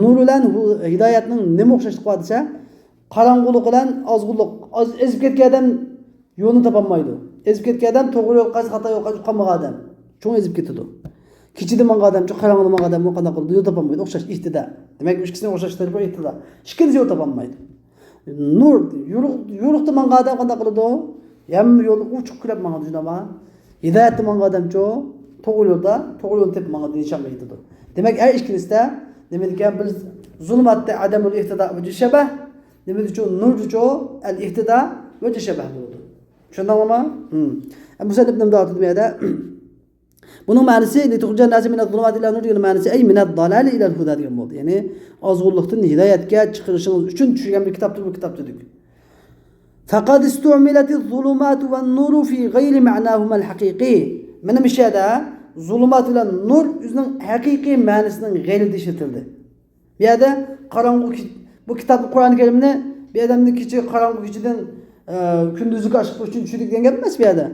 نۇر بىلەن ھۇ-، ھىدايەتنىڭ نېمە ئوخشاشلىقى بار دېسە، قاراڭغۇلۇق بىلەن ئازغۇنلۇق. ئاز-، ئېزىپ كەتكەن ئادەم يولنى تاپالمايدۇ. ئېزىپ كەتكەن ئادەم توغرا يول قايسى، خاتا يول قايسى، قالمىغان ئادەم چوڭ ئېزىپ كېتىدۇ. كېچىدە ماڭغان ئادەم، چوڭ قاراڭغۇدا ماڭغان ئادەم قانداق قىلىدۇ؟ يول تاپالمايدۇ. ئوخشاش ئېھتىدا. دېمەك، ئىككىسىنىڭ ئوخشاش تەرىپى ئېھتىدا. ئىككىلىسى يول تاپالمايدۇ. نۇر، يورۇق، يورۇقتا ماڭغان ئادەم قانداق قىلىدۇ؟ ھەممە يولنى ئوچۇق كۆرۈپ ماڭىدۇ، شۇنداقمۇ؟ ھىدايەتتە ماڭغان ئادەمچۇ؟ توغرا يولدا، توغرا يولنى تېپىپ ماڭىدۇ، نىشانغا يېتىدۇ. دېمەك، ھەر ئىككىلىسىدە نېمە دېگەن؟ بىر زۇلۇماتتا ئادەمۇل ئېھتىدا ۋە شەبەھ، نېمىدىچۇ؟ نۇردىچۇ ئەل ئېھتىدا ۋە شەبەھ بولىدۇ. چۈشەندىڭلارمۇ؟ ھىم. ئە، مۇسەننىپ نېمە دەۋاتىدۇ بۇ يەردە؟ بۇنىڭ مەنىسى، لىتۇخرىجەن ناسە مىنەز زۇلۇماتى ئىلەن نۇر دېگەن مەنىسى، ئەي مىنەز زالالى ئىلەل ھۇدا دېگەن بولدى. يەنى ئازغۇنلۇقتىن ھىدايەتكە چىقىرىشىڭىز ئۈچۈن چۈشۈرگەن بىر كىتابتۇر، بۇ كىتاب دېدۇق. فقد استعملت الظلمات والنور في غير معناهما الحقيقي. مانا مۇشۇ يەردە زۇلۇمات بىلەن نۇر ئۆزىنىڭ ھەقىقىي مەنىسىنىڭ غەيرىدە ئىشلىتىلدى. بۇ يەردە قاراڭغۇ كى-، بۇ كىتاب، قۇرئان كەرىمنى بۇ ئادەمنى كېچە، قاراڭغۇ كېچىدىن، ئە، كۈندۈزگە ئاشىقىش ئۈچۈن چۈشۈردى دېگەن گەپ ئەمەس بۇ يەردە.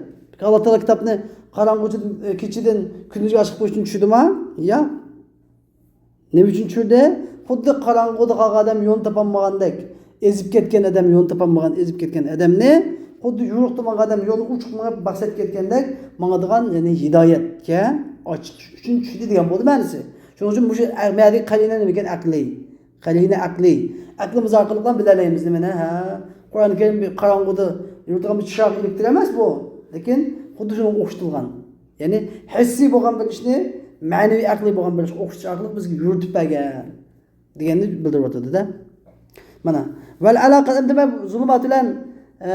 ئاللا تائالا كىتابنى قاراڭغۇ، ئە، كېچىدىن كۈندۈزگە ئاشىقىش ئۈچۈن چۈشۈردىمۇ؟ ياق. نېمە ئۈچۈن چۈشۈردى؟ خۇددى قاراڭغۇدا قالغان ئادەم يولنى تاپالمىغاندەك، ئېزىپ كەتكەن ئادەم يولنى تاپالمىغان، ئېزىپ كەتكەن ئادەمنى خۇددى يورۇقتا ماڭغان ئادەم يولنى ئوچۇق مېڭىپ مەقسەتكە يەتكەندەك ماڭىدىغان، يەنى ھىدايەتكە ئاچىقىش ئۈچۈن چۈشۈردى دېگەن بولدى مەنىسى. شۇنىڭ ئۈچۈن مۇشۇ ئە-، مەدىكى قەرىنە نېمە ئىكەن؟ ئەقلىي. قەرىنە ئەقلىي. ئەقلىمىز ئارقىلىق بىلەلەيمىز نېمىنى؟ ھە. قۇرئان كەرىم بىر قاراڭغۇدا يورۇتىدىغان بىر چىراغ ئېلېكتر ئەمەس بۇ. لېكىن خۇددى شۇنىڭغا ئوخشىتىلغان. يەنى ھېسسىي بولغان بىر ئىشنى مەنىۋى ئەقلىي بولغان بىر ئىشقا ئوخشىتىش ئارقىلىق بىزگە يورۇتۇپ بەرگەن دېگەننى بىلدۈرۈۋاتىدۇ-دە. مانا. ۋەل ئالاقە، ئەمدى مەن زۇلۇمات بىلەن، ئە،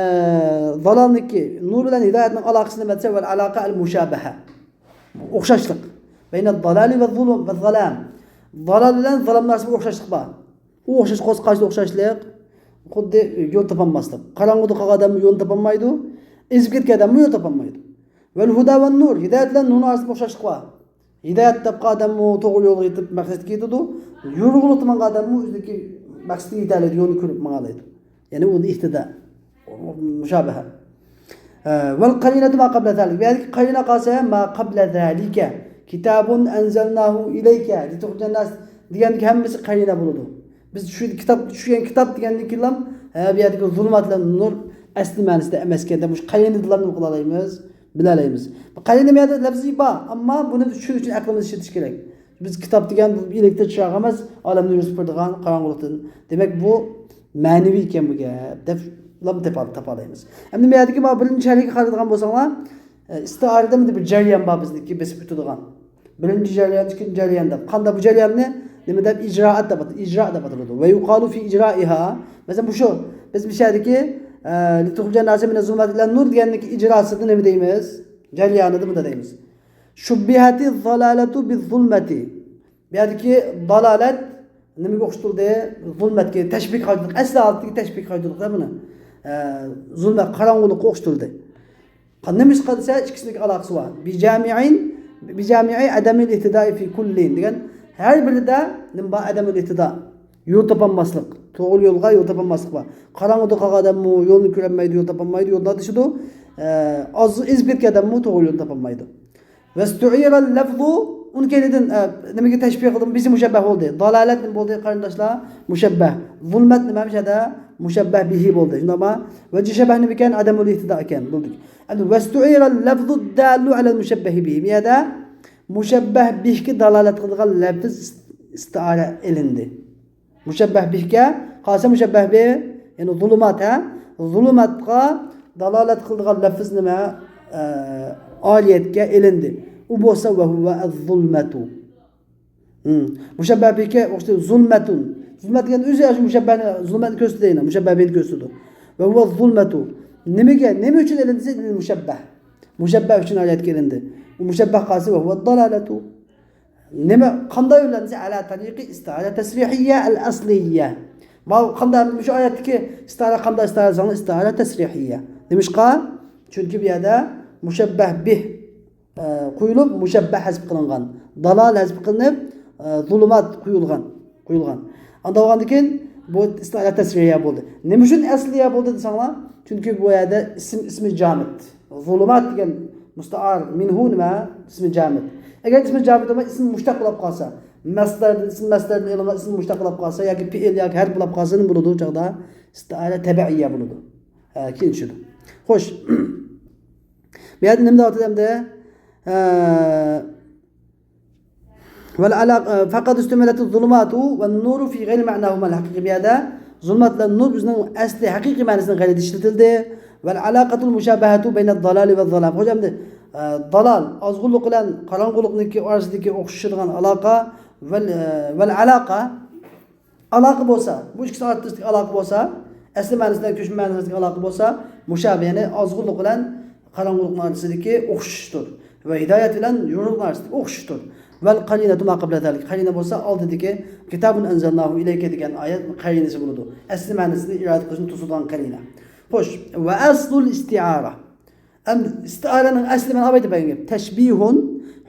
زالالنىڭكى، نۇر بىلەن ھىدايەتنىڭ ئالاقىسى نېمە دېسە، ۋەل ئالاقە ئەل مۇشابەھە. ئوخشاشلىق. بەينە زالالى ۋە زۇلۇم ۋە زالام. زالال بىلەن زالامنىڭ ئارىسىدا ئوخشاشلىق بار. ئۇ ئوخشاش، قايسى، قايسى ئوخشاشلىق؟ خۇددى يول تاپالماسلىق. قاراڭغۇدا قالغان ئادەم يول تاپالمايدۇ. ئېزىپ كەتكەن ئادەممۇ يول تاپالمايدۇ. ۋەل ھۇدا ۋەن نۇر، ھىدايەت بىلەن نۇرنىڭ ئارىسىدا ئوخشاشلىق بار. ھىدايەت تاپقان ئادەممۇ توغرا يولغا يېتىپ مەقسەتكە يېتىدۇ. يورۇقلۇقتا ماڭغان ئادەممۇ ئۆزىدىكى مەقسىتىگە يېتەلەيدۇ، يولنى كۆرۈپ ماڭالايدۇ. يەنى ئۇ ئىھتىدا، مۇشابىھە. ۋەل قەرىنەتۇ ما قەبلە زالىك. بۇ يەردىكى قەرىنە قالسا ما قەبلە زالىكە. كىتابۇن ئەنزەلناھۇ ئىلەيكە لىتۇخرىجەن ناس دېگەندىكى ھەممىسى قەرىنە بولىدۇ. بىز چۈشۈرگەن كىتاب، چۈشۈرگەن كىتاب دېگەندىن كېيىنلا، ھە، بۇ يەردىكى زۇلۇمات بىلەن نۇر ئەسلى مەنىسىدە ئەمەسكەن دەپ، مۇشۇ قەرىنە بىلەن نېمە قىلالايمىز؟ بىلەلەيمىز. بۇ قەرىنە بۇ يەردە لەپزى بار، ئەمما بۇنى چۈشىنىش ئۈچۈن ئەقلىمىزنى ئىشلىتىش كېرەك. بىز كىتاب دېگەن بۇ ئېلېكتر چىراغ ئەمەس، ئالەمنى يورۇتۇپ بېرىدىغان قاراڭغۇلۇقتىن. دېمەك، بۇ مەنىۋى ئىكەن بۇ گەپ دەپ تاپالايمىز. ئەمدى بۇ يەردىكى مانا بىرىنچى شەرھىگە قارايدىغان بولساڭلار، ئە، ئىستىئارىدە مۇنداق بىر جەريان بار بىزنىڭكى بېسىپ ئۆتىدىغان. بىرىنچى جەريان، ئىككىنچى جەريان دەپ. قانداق بۇ جەرياننى نېمە دەپ؟ ئىجرائات دەپ ئات-، ئىجرا دەپ ئاتىلىدۇ. ۋە يۇقالۇ فى ئىجرائىھا. مەسىلەن، بۇ شۇ. بىز بۇ شەھەردىكى، ئە، لىتۇخرىجەن ناسە مىنە زۇلۇمات ئىلە نۇر دېگەندىكى ئىجراسىدا نېمە دەيمىز؟ جەريانىدا مۇنداق دەيمىز. شۇببىھەتى زالالەتۇ بىز زۇلمەتى. بۇ يەردىكى دالالەت نېمىگە ئوخشىتىلدى؟ زۇلمەتكە، تەشبىھ قايتۇردۇق. ئەسلى ھالىتىگە تەشبىھ قايتۇردۇق-دە بۇنى. ئە، زۇلمەت، قاراڭغۇلۇققا ئوخشىتىلدى. نېمىشقا دېسە، ئىككىسىنىڭكى ئالاقىسى بار. بىجامىئىن، بىجامىئى ئەدەمىل ئىھتىدائى فى كۇللىن دېگەن، ھەر بىرىدە نېمە بار؟ ئەدەمۇل ئىھتىدا. يول تاپالماسلىق. توغرا يولغا يول تاپالماسلىق بار. قاراڭغۇدا قالغان ئادەممۇ يولنى كۆرەلمەيدۇ، يول تاپالمايدۇ، يولدا ئادىشىدۇ. ئە، ئاز ئېزىپ كەتكەن ئادەممۇ توغرا يولنى تاپالمايدۇ. ۋەستۇئىرەل لەفزۇ، ئۇنىڭ كەينىدىن، ئە، نېمىگە تەشبىھ قىلدىم؟ بىزى مۇشەببەھ بولدى. دالالەت نېمە بولدى، قېرىنداشلار؟ مۇشەببەھ. زۇلمەت نېمە؟ مۇشەدە مۇشەببەھ بىھى بولدى. شۇنداقما؟ ۋەجھى شەبەھ نېمە ئىكەن؟ ئادەمۇل ئىھتىدا ئىكەن. بولدى. ئەمدى ۋەستۇئىرەل لەفزۇ دالۇ ئەلەل مۇشەببەھى بىھى. بۇ يەردە مۇشەببەھ بىھگە دالالەت قىلىدىغان لەپز ئىستىئارە ئېلىندى. مۇشەببەھ بىھكە قالسا مۇشەببەھ بىھ، يەنى زۇلۇمات، ھە؟ زۇلۇماتقا دالالەت قىلىدىغان لەپىز نېمە؟ ئە، ئالىيەتكە ئېلىندى. ئۇ بولسا ۋە ھۇۋە ئەززۇلمەتۇ. ھىم. مۇشەببەھ بىھكە ئوخشىتىپ زۇلمەتۇن. زۇلمەت دېگەن ئۆزى ئاشۇ مۇشەببەھنى، زۇلمەتنى كۆرسىتىدۇ يەنە. مۇشەببەھ بىھنى كۆرسىتىدۇ. ۋە ھۇۋە زۇلمەتۇ. نېمىگە، نېمە ئۈچۈن ئېلىندى دېسە، مۇشەببەھ. مۇشەببەھ ئۈچۈن ئالىيەتكە ئېلىندى. ئۇ مۇشەببەھ قالسا ۋە ھۇۋە دالالەتۇ. نېمە، قانداق يوللانسا، ئەلا تەرىقى ئىستىئارە تەسرىھىيە ئەل ئەسلىيە. ما قانداق، مۇشۇ ئايەتتىكى ئىستىئارە قانداق ئىستىئارە دېسەڭلار، ئىستىئارە تەسرىھىيە. نېمىشقا؟ چۈنكى بۇ يەردە مۇشەببەھ بىھ، ئە، قويۇلۇپ، مۇشەببەھ ھەزپ قىلىنغان. دالال ھەزپ قىلىنىپ، ئە، زۇلۇمات قويۇلغان، قويۇلغان. ئانداق بولغاندىن كېيىن بۇ ئىستىئارە تەسرىھىيە بولدى. نېمە ئۈچۈن ئەسلىيە بولدى دېسەڭلار، چۈنكى بۇ يەردە ئىسىم، ئىسمى جامىد. زۇلۇمات دېگەن مۇستەئار مىنھۇ نېمە؟ ئىسمى جامىد. ئەگەر ئىسمى جامىد بولماي، ئىسمى مۇشتەق بولۇپ قالسا، مەسدەردىن، ئىسمى مەسدەردىن ئېلىنغان ئىسمى مۇشتەق بولۇپ قالسا ياكى پېئىل ياكى ھەرپ بولۇپ قالسا، نېمە بولىدۇ؟ ئۇ چاغدا ئىستىئارە تەبەئىيە بولىدۇ. ھە، كېيىن چۈشىدۇ. خوش. بۇ يەردە نېمە دەۋاتىدۇ ئەمدى؟ ھە، ۋەل ئەلاق-، فەقەد ئىستۇئمىلەتىز زۇلۇماتۇ ۋەن نۇرۇ فى غەيرى مەئناھۇمەل ھەقىقىي. بۇ يەردە زۇلۇمات بىلەن نۇر ئۆزىنىڭ ئەسلى ھەقىقىي مەنىسىنىڭ غەيرىدە ئىشلىتىلدى. ۋەل ئەلاقەتۇل مۇشابەھەتۇ بەينەد دالالی ۋەز زالام. خوش، ئەمدى، ئە، دالال، ئازغۇنلۇق بىلەن قاراڭغۇلۇقنىڭكى ئارىسىدىكى ئوخشىشىدىغان ئالاقە، ۋەل، ئە، ۋەل ئەلاقە، ئالاقە بولسا، بۇ ئىككىسى ئارىسىدىكى ئالاقە بولسا، ئەسلى مەنىسى بىلەن كۆچمە مەنىسىدىكى ئالاقە بولسا، مۇشابىھە، يەنى ئازغۇنلۇق بىلەن قاراڭغۇلۇقنىڭ ئارىسىدىكى ئوخشىشتۇر. ۋە ھىدايەت بىلەن يورۇقنىڭ ئارىسىدىكى ئوخشىشتۇر. ۋەل قەرىنەتۇ ما قەبلە زالىك. قەرىنە بولسا ئالدىدىكى كىتابۇن ئەنزەلناھۇ ئىلەيكە دېگەن ئايەت قەرىنىسى بولىدۇ. ئەسلى مەنىسىنى ئىرادە قىلىشنى توسىدىغان قەرىنە. خوش، ۋە ئەسلۇل ئىستىئارە. ئەمدى ئىستىئارەنىڭ ئەسلى مانا ئاۋايدا بەرگەن گەپ. تەشبىھۇن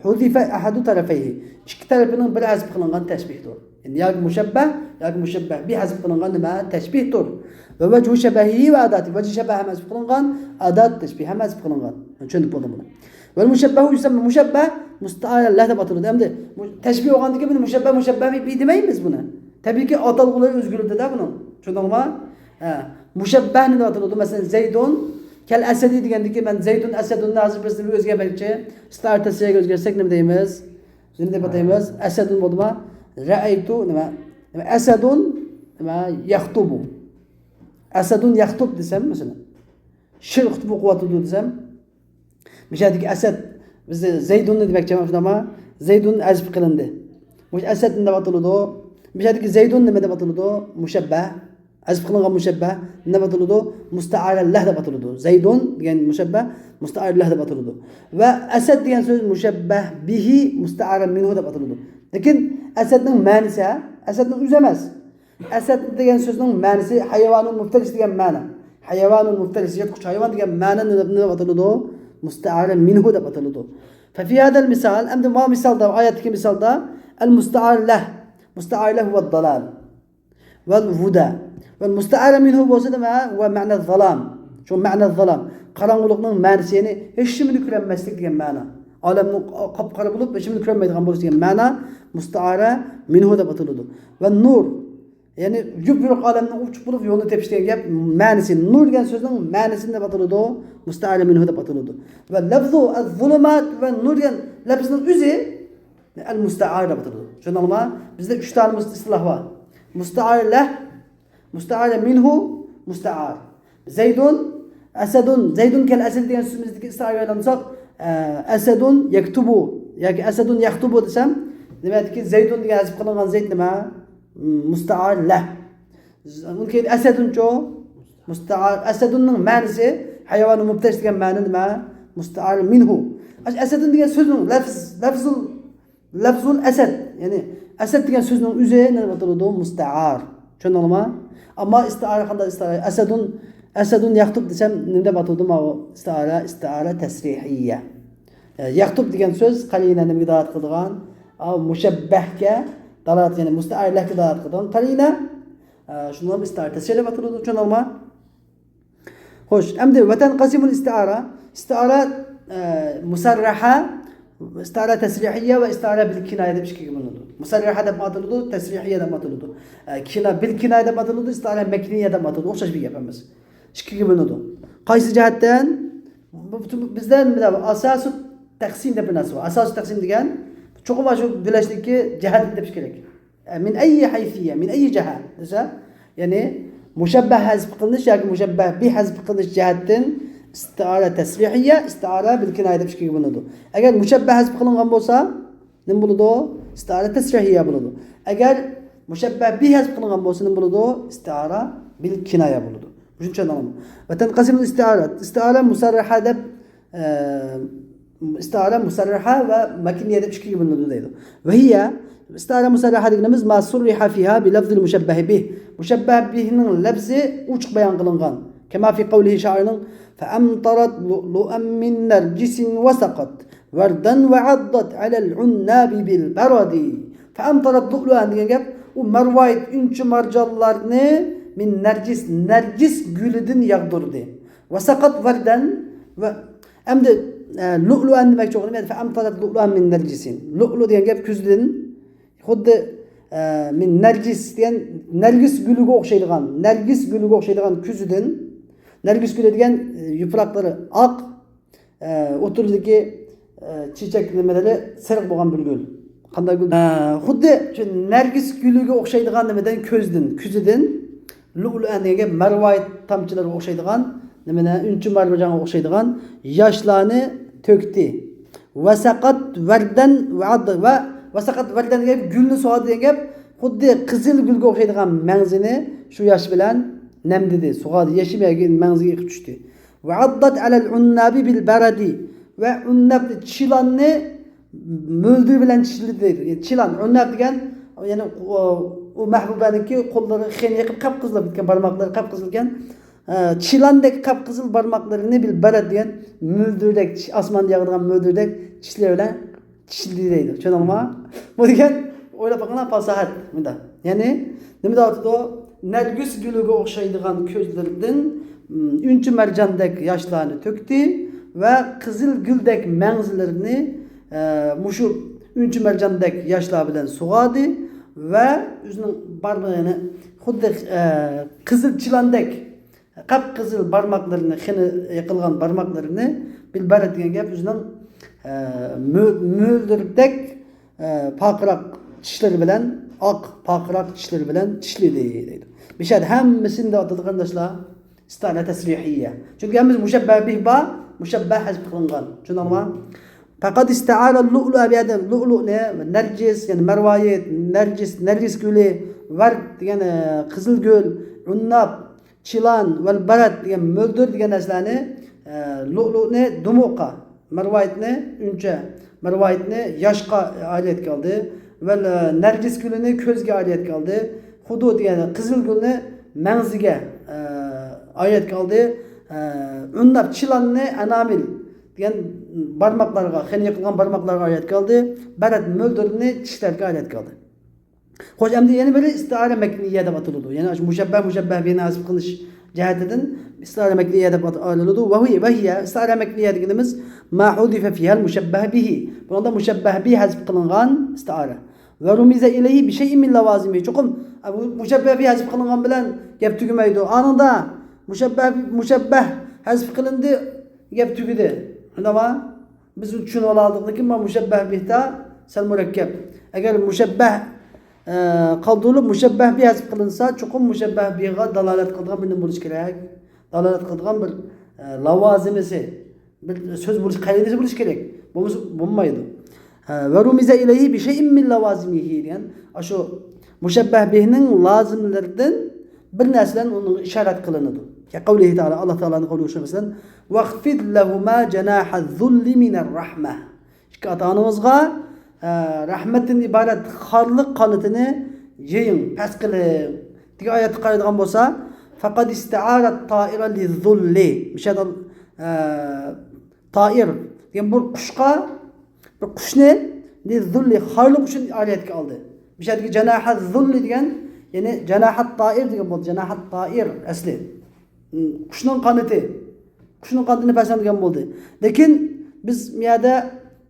ھۇزىفە ئەھەدۇ تەرەفەيھى. ئىككى تەرىپىنىڭ بىرى ھەزپ قىلىنغان تەشبىھتۇر. يەنى ياكى مۇشەببەھ، ياكى مۇشەببەھ بىھ ھەزپ قىلىنغان نېمە؟ تەشبىھتۇر. ۋە ۋەجھۇ شەبەھىھى ۋە ئاداتى. ۋەجھى شەبەھ ھەم ھەزپ قىلىنغان، ئادات تەشبىھ ھەم ھەزپ قىلىنغان. چۈشىنىپ بولدىمۇ بۇنى؟ ۋەل مۇشەببەھۇ يۇسەممە مۇشەببەھ مۇستەئارەن لەھ دەپ ئاتىلىدۇ. ئەمدى مۇ-، تەشبىھ بولغاندىن كېيىن بۇنى مۇشەببەھ، مۇشەببەھ بىھ دېمەيمىز بۇنى. تەبىئىيكى ئاتالغۇلىرى ئۆزگىرىدۇ-دە بۇنىڭ. چۈشەندىڭلارمۇ؟ ھە. مۇشەببەھ نېمە دەپ ئاتىلىدۇ؟ مەسىلەن، زەيدۇن كەل ئەسەدى دېگەندىكى مەن زەيدۇن ئەسەدۇننى ھازىر بىرسىنى ئۆزگەرمەكچى. ئىستىئارە تەسرىھەگە ئۆزگەرتسەك نېمە دەيمىز؟ نېمە دەپ ئاتايمىز؟ ئەسەدۇن بولدىما؟ رەئەيتۇ نېمە؟ نېمە؟ ئەسەدۇن نېمە؟ يەختۇبۇ. ئەسەدۇن يەختۇب دېسەم، مەسىلەن، شىر خۇتبە ئوقۇۋاتىدۇ دېسەم، بۇ يەردىكى ئەسەد، بىز زەيدۇننى دېمەكچى، شۇنداقمۇ؟ زەيدۇن ھەزپ قىلىندى. مۇشۇ ئەسەد نېمە دەپ ئاتىلىدۇ؟ بۇ يەردىكى زەيدۇن نېمە دەپ ئاتىلىدۇ؟ مۇشەببەھ. ھەزپ قىلىنغان مۇشەببەھ نېمە دەپ ئاتىلىدۇ؟ مۇستەئارە لەھ دەپ ئاتىلىدۇ. زەيدۇن دېگەن مۇشەببەھ مۇستەئارە لەھ دەپ ئاتىلىدۇ. ۋە ئەسەد دېگەن سۆز مۇشەببەھ بىھى مۇستەئارە مىنھۇ دەپ ئاتىلىدۇ. لېكىن ئەسەدنىڭ مەنىسى، ھە؟ ئەسەدنىڭ ئۆزى ئەمەس. ئەسەد دېگەن سۆزنىڭ مەنىسى ھايۋانۇن مۇفتەرىس دېگەن مەنە. ھايۋانۇن مۇفتەرىس، يىرتقۇچ ھايۋان دېگەن مەنە نېمە دەپ ئاتىلىدۇ؟ مۇستەئارە مىنھۇ دەپ ئاتىلىدۇ. ففي هذا المثال، ئەمدى ماۋۇ مىسالدا، ئايەتتىكى مىسالدا، ئەل مۇستەئار لەھ، مۇستەئار لەھ ۋە دالال ۋەل ھۇدە. ۋەل مۇستەئارە مىنھۇ بولسا نېمە؟ ۋە مەنە زالام. شۇ مەنە زالام. قاراڭغۇلۇقنىڭ مەنىسى، يەنى ھېچنېمىنى كۆرەلمەسلىك دېگەن مەنا. ئالەمنىڭ قاپقارا بولۇپ، ھېچنېمىنى كۆرەلمەيدىغان بولۇش دېگەن مەنا مۇستەئارە مىنھۇ دەپ ئاتىلىدۇ. ۋە نۇر. يەنى يۇپيورۇق ئالەمنىڭ ئوچۇق بولۇپ يولىنى تېپىش دېگەن گەپ مەنىسى. نۇر دېگەن سۆزنىڭ مەنىسى نېمە دەپ ئاتىلىدۇ؟ مۇستەئارە مىنھۇ دەپ ئاتىلىدۇ. ۋە لەفزۇ ئەز-زۇلۇمات ۋە نۇر دېگەن لەپزنىڭ ئۆزى ئەل مۇستەئار دەپ ئاتىلىدۇ. چۈشەندىڭلارمۇ؟ بىزدە ئۈچ دانە مۇس-، ئىستىلاھ بار. مۇستەئار لەھ، مۇستەئارە مىنھۇ، مۇستەئار. زەيدۇن، ئەسەدۇن، زەيدۇن كەل ئەسەدى دېگەن سۆزىمىزدىكى ئىستىئارىگە ئايلانساق، ئە، ئەسەدۇن يەكتۇبۇ ياكى ئەسەدۇن يەختۇبۇ دېسەم، نېمە دېدىكى زەيدۇن دېگەن ھەزپ قىلىنغان زەيد نېمە؟ مۇستەئار لەھ. ئۇنىڭ كېيىن ئەسەدۇنچۇ؟ مۇستەئار. ئەسەدۇننىڭ مەنىسى ھايۋانۇ مۇپتەش دېگەن مەنە نېمە؟ مۇستەئار مىنھۇ. ئەسەدۇن دېگەن سۆزنىڭ لەفز، لەفزۇل لەفزۇل ئەسەد، يەنى ئەسەد دېگەن سۆزنىڭ ئۆزى نېمە دەپ ئاتىلىدۇ؟ مۇستەئار. چۈشەندىڭلارمۇ؟ ئەمما ئىستىئارە قانداق ئىستىئارە؟ ئەسەدۇن، ئەسەدۇن يەختۇب دېسەم نېمە دەپ ئاتىلىدۇ؟ ماۋۇ ئىستىئارە، ئىستىئارە تەسرىھىيە. ئە، يەختۇب دېگەن سۆز قەرىنە نېمىگە دالالەت قىلىدىغان؟ ئا، مۇشەببەھكە دالالەت، يەنى مۇستەئارە لەھكە دالالەت قىلىدىغان قەرىنە. ئە، شۇنىڭغا ئىستىئارە تەسرىھىيە دەپ ئاتىلىدۇ. چۈشەندىڭلارمۇ؟ خوش، ئەمدى ۋەتەنقەسىمۇل ئىستىئارە، ئىستىئارە، ئە، مۇسەررەھە، ئىستىئارە تەسرىھىيە ۋە ئىستىئارە بىل كىنايە دەپ ئىككىگە بۆلۈنىدۇ. مۇسەررەھە دەپ ئاتىلىدۇ، تەسرىھىيە دەپ ئاتىلىدۇ. ئە، كىنا-، بىل كىنايە دەپ ئاتىلىدۇ، ئىستىئارە مەكنىيە دەپ ئاتىلىدۇ. ئوخشاش بىر گەپ ئەمەس. ئىككىگە بۆلۈنىدۇ. قايسى جەھەتتىن؟ بۇ، بۇ، بىزدە نېمە دەپ، ئاساسۇ تەقسىم دەپ بىر نەرسە بار. ئاساسۇ تەقسىم دېگەن، چوقۇم شۇ بۆلەشنىڭكى جەھەتىنى تېپىش كېرەك. من أي حيثية، من أي جهة دېسە، يەنى مۇشەببەھ ھەزپ قىلىنىش ياكى مۇشەببەھ بىھ ھەزپ قىلىنىش جەھەتتىن ئىستىئارە تەسرىھىيە، ئىستىئارە بىل كىنايە دەپ ئىككىگە بۆلۈنىدۇ. ئەگەر مۇشەببەھ ھەزپ قىلىنغان بولسا، نېمە بولىدۇ؟ ئىستىئارە تەسرىھىيە بولىدۇ. ئەگەر مۇشەببەھ بىھ ھەزپ قىلىنغان بولسا، نېمە بولىدۇ؟ ئىستىئارە بىل كىنايە بولىدۇ. شۇنى چۈشىنىڭلارمۇ؟ وتنقسم الاستعارة، ئىستىئارە مۇسەررىھە دەپ، ئە، ئىستىئارە مۇسەررىھە ۋە مەكنىيە دەپ ئىككىگە بۆلۈنىدۇ دەيدۇ. وهي، ئىستىئارە مۇسەررىھە دېگىنىمىز ما صرح فيها بلفظ المشبه به، مۇشەببەھ بىھنىڭ لەپزى ئوچۇق بايان قىلىنغان. كما في قوله، شائىرنىڭ فأمطرت لؤلؤا من نرجس وسقت وردا وعضت على العناب بالبرد. فأمطرت لؤلؤا دېگەن گەپ، ئۇ مەرۋايىت، ئۈنچە مارجانلارنى من نرجس، نەرگىس گۈلىدىن ياغدۇردى. وسقت وردا، ۋە ئەمدى، ئە، لؤلؤا دېمەكچى بولغىنىم، فأمطرت لؤلؤا من نرجس. لؤلؤ دېگەن گەپ كۈزدىن، خۇددى، ئە، من نرجس دېگەن نەرگىس گۈلىگە ئوخشايدىغان، نەرگىس گۈلىگە ئوخشايدىغان كۈزدىن، نەرگىس گۈلى دېگەن، ئە، يوپۇرۇقلىرى ئاق، ئە، ئوتتۇرىدىكى، ئە، چېچەك نېمىلىرى سېرىق بولغان بىر گۈل. قانداق گۈل؟ ئە، خۇددى شۇ نەرگىس گۈلىگە ئوخشايدىغان نېمىدىن، كۈزدىن، كۈزىدىن، لؤلؤا دېگەن گەپ مەرۋايىت تامچىلىرىغا ئوخشايدىغان، نېمىنى، ئۈنچە مارجانغا ئوخشايدىغان ياشلارنى تۆكتى. وسقت وردا وعض، ۋە وسقت وردا دېگەن گەپ، گۈلنى سۇغاردى دېگەن گەپ، خۇددى قىزىل گۈلگە ئوخشايدىغان مەڭزىنى شۇ ياش بىلەن نەمدىدى، سۇغاردى، يېشىل مەڭزىگە ئېقىپ چۈشتى. وعضت على العناب بالبرد، ۋە ئۇننابنى، چىلاننى مۆلدۈر بىلەن چىشلىدى دەيدۇ. يەنى چىلان، ئۇنناب دېگەن، يەنى ئۇ، ئۇ مەھبۇبەنىڭكى قوللىرى خېنى يېقىپ قاپقىزىل بولغان، بارماقلىرى قاپقىزىل ئىكەن. ئە، چىلاندەك قاپقىزىل بارماقلىرىنى بالبرد دېگەن مۆلدۈردەك، چىش-، ئاسماندا ياغىدىغان مۆلدۈردەك چىشلىرى بىلەن چىشلىدى دەيدۇ. چۈشەندىڭلارمۇ؟ بۇ دېگەن، ئويلاپ باققىنا، پاساھەت مۇنداق. يەنى نېمە دەۋاتىدۇ؟ نەرگىس گۈلىگە ئوخشايدىغان كۆزلىرىدىن، م، ئۈنچە مەرجاندەك ياشلارنى تۆكتى ۋە قىزىل گۈلدەك مەڭزىلىرىنى، ئە، مۇشۇ ئۈنچە مەرجاندەك ياشلار بىلەن سۇغاردى ۋە ئۆزىنىڭ بارمىقى، يەنى خۇددى، ئە، قىزىل چىلاندەك، قاپقىزىل بارماقلىرىنى، خېنى يېقىلغان بارماقلىرىنى، بالبرد دېگەن گەپ ئۆزىنىڭ، ئە، مۆ-، مۆلدۈردەك، ئە، پارقىراق چىشلىرى بىلەن، ئاق پارقىراق چىشلىرى بىلەن چىشلىدى دەيدۇ. بىشەد ھەممىسىنى دەۋاتىدۇ قېرىنداشلار، ئىستىئارە تەسرىھىيە. چۈنكى ھەممىسى مۇشەببەھ بىھ بار، مۇشەببەھ ھەزپ قىلىنغان. چۈشەندىڭلارمۇ؟ فقد استعار اللؤلؤ، بۇ يەردە لؤلؤنى، نەرگىس، يەنى مەرۋايىت، نەرگىس، نەرگىس گۈلى، ۋەرد دېگەن، ئە، قىزىل گۈل، ئۇنناب، چىلان، ۋەلبەرەد دېگەن مۆلدۈر دېگەن نەرسىلەرنى، ئە، لؤلؤنى دۇمۇققا، مەرۋايىتنى ئۈنچە، مەرۋايىتنى ياشقا ئائىلىيەتكە ئالدى، ۋە، ئە، نەرگىس گۈلىنى كۆزگە ئائىلىيەتكە ئالدى، خۇدۇ دېگەن قىزىل گۈلنى مەڭزىگە، ئە، ئائىلىيەتكە ئالدى، ئە، ئۇنناب، چىلاننى ئەنامىل دېگەن بارماقلارغا، خېنى يېقىلغان بارماقلارغا ئائىلىيەتكە ئالدى، بەرەد مۆلدۈرنى چىشلەرگە ئائىلىيەتكە ئالدى. خوش، ئەمدى يەنە بىرى ئىستىئارە مەكنىيە دەپ ئاتىلىدۇ. يەنى ئاشۇ مۇشەببەھ، مۇشەببەھ بىھنى ھەزپ قىلىش جەھەتتىن ئىستىئارە مەكنىيە دەپ ئات-، ئاتىلىدۇ. وهي، وهي، ئىستىئارە مەكنىيە دېگىنىمىز ما حذف فيها المشبه به. بۇنىڭدا مۇشەببەھ بىھ ھەزپ قىلىنغان ئىستىئارە. ورمز إليه بشيء من لوازمه. چوقۇم، ئە، بۇ مۇشەببەھ بىھ ھەزپ قىلىنغان بىلەن گەپ تۈگىمەيدۇ. ئانىڭدا مۇشەببەھ، مۇشەببەھ ھەزپ قىلىندى، گەپ تۈگىدى. شۇنداقمۇ؟ بىز چۈشىنىۋالالىدۇق، لېكىن مانا مۇشەببەھ بىھتا سەل مۇرەككەپ. ئەگەر مۇشەببەھ، ئە، قالدۇرۇلۇپ، مۇشەببەھ بىھ ھەزپ قىلىنسا، چوقۇم مۇشەببەھ بىھغا دالالەت قىلىدىغان بىر نېمە بولۇشى كېرەك؟ دالالەت قىلىدىغان بىر، ئە، لاۋازىمىسى، بىر سۆز بولۇش، قەرىنىسى بولۇشى كېرەك. بولمىسا بولمايدۇ. ھە، ورمز إليه بشيء من لوازمه دېگەن، ئاشۇ مۇشەببەھ بىھنىڭ لازىملىرىدىن بىر نەرسە بىلەن ئۇنىڭغا ئىشارەت قىلىنىدۇ. كقوله تعالى، ئاللا تائالانىڭ قولىغا ئوخشاش، مەسىلەن، واخفض لهما جناح الذل من الرحمة. ئىككى ئاتا-ئانىڭىزغا، ئە، رەھمەتتىن ئىبارەت خارلىق قانىتىنى يېيىڭ، پەس قىلىڭ دېگەن ئايەتكە قارايدىغان بولسا، فقد استعار الطائر للذل. مۇشۇ يەردە، ئە، تائىر دېگەن بىر قۇشقا، بىر قۇشنى للذل، خارلىق ئۈچۈن ئائىلىيەتكە ئالدى. مۇشۇ يەردىكى جناح الذل دېگەن، يەنى جناح الطائر دېگەن بولدى. جناح الطائر ئەسلى. قۇشنىڭ قانىتى. قۇشنىڭ قانىتىنى پەسەند قىلغان بولدى. لېكىن بىز بۇ يەردە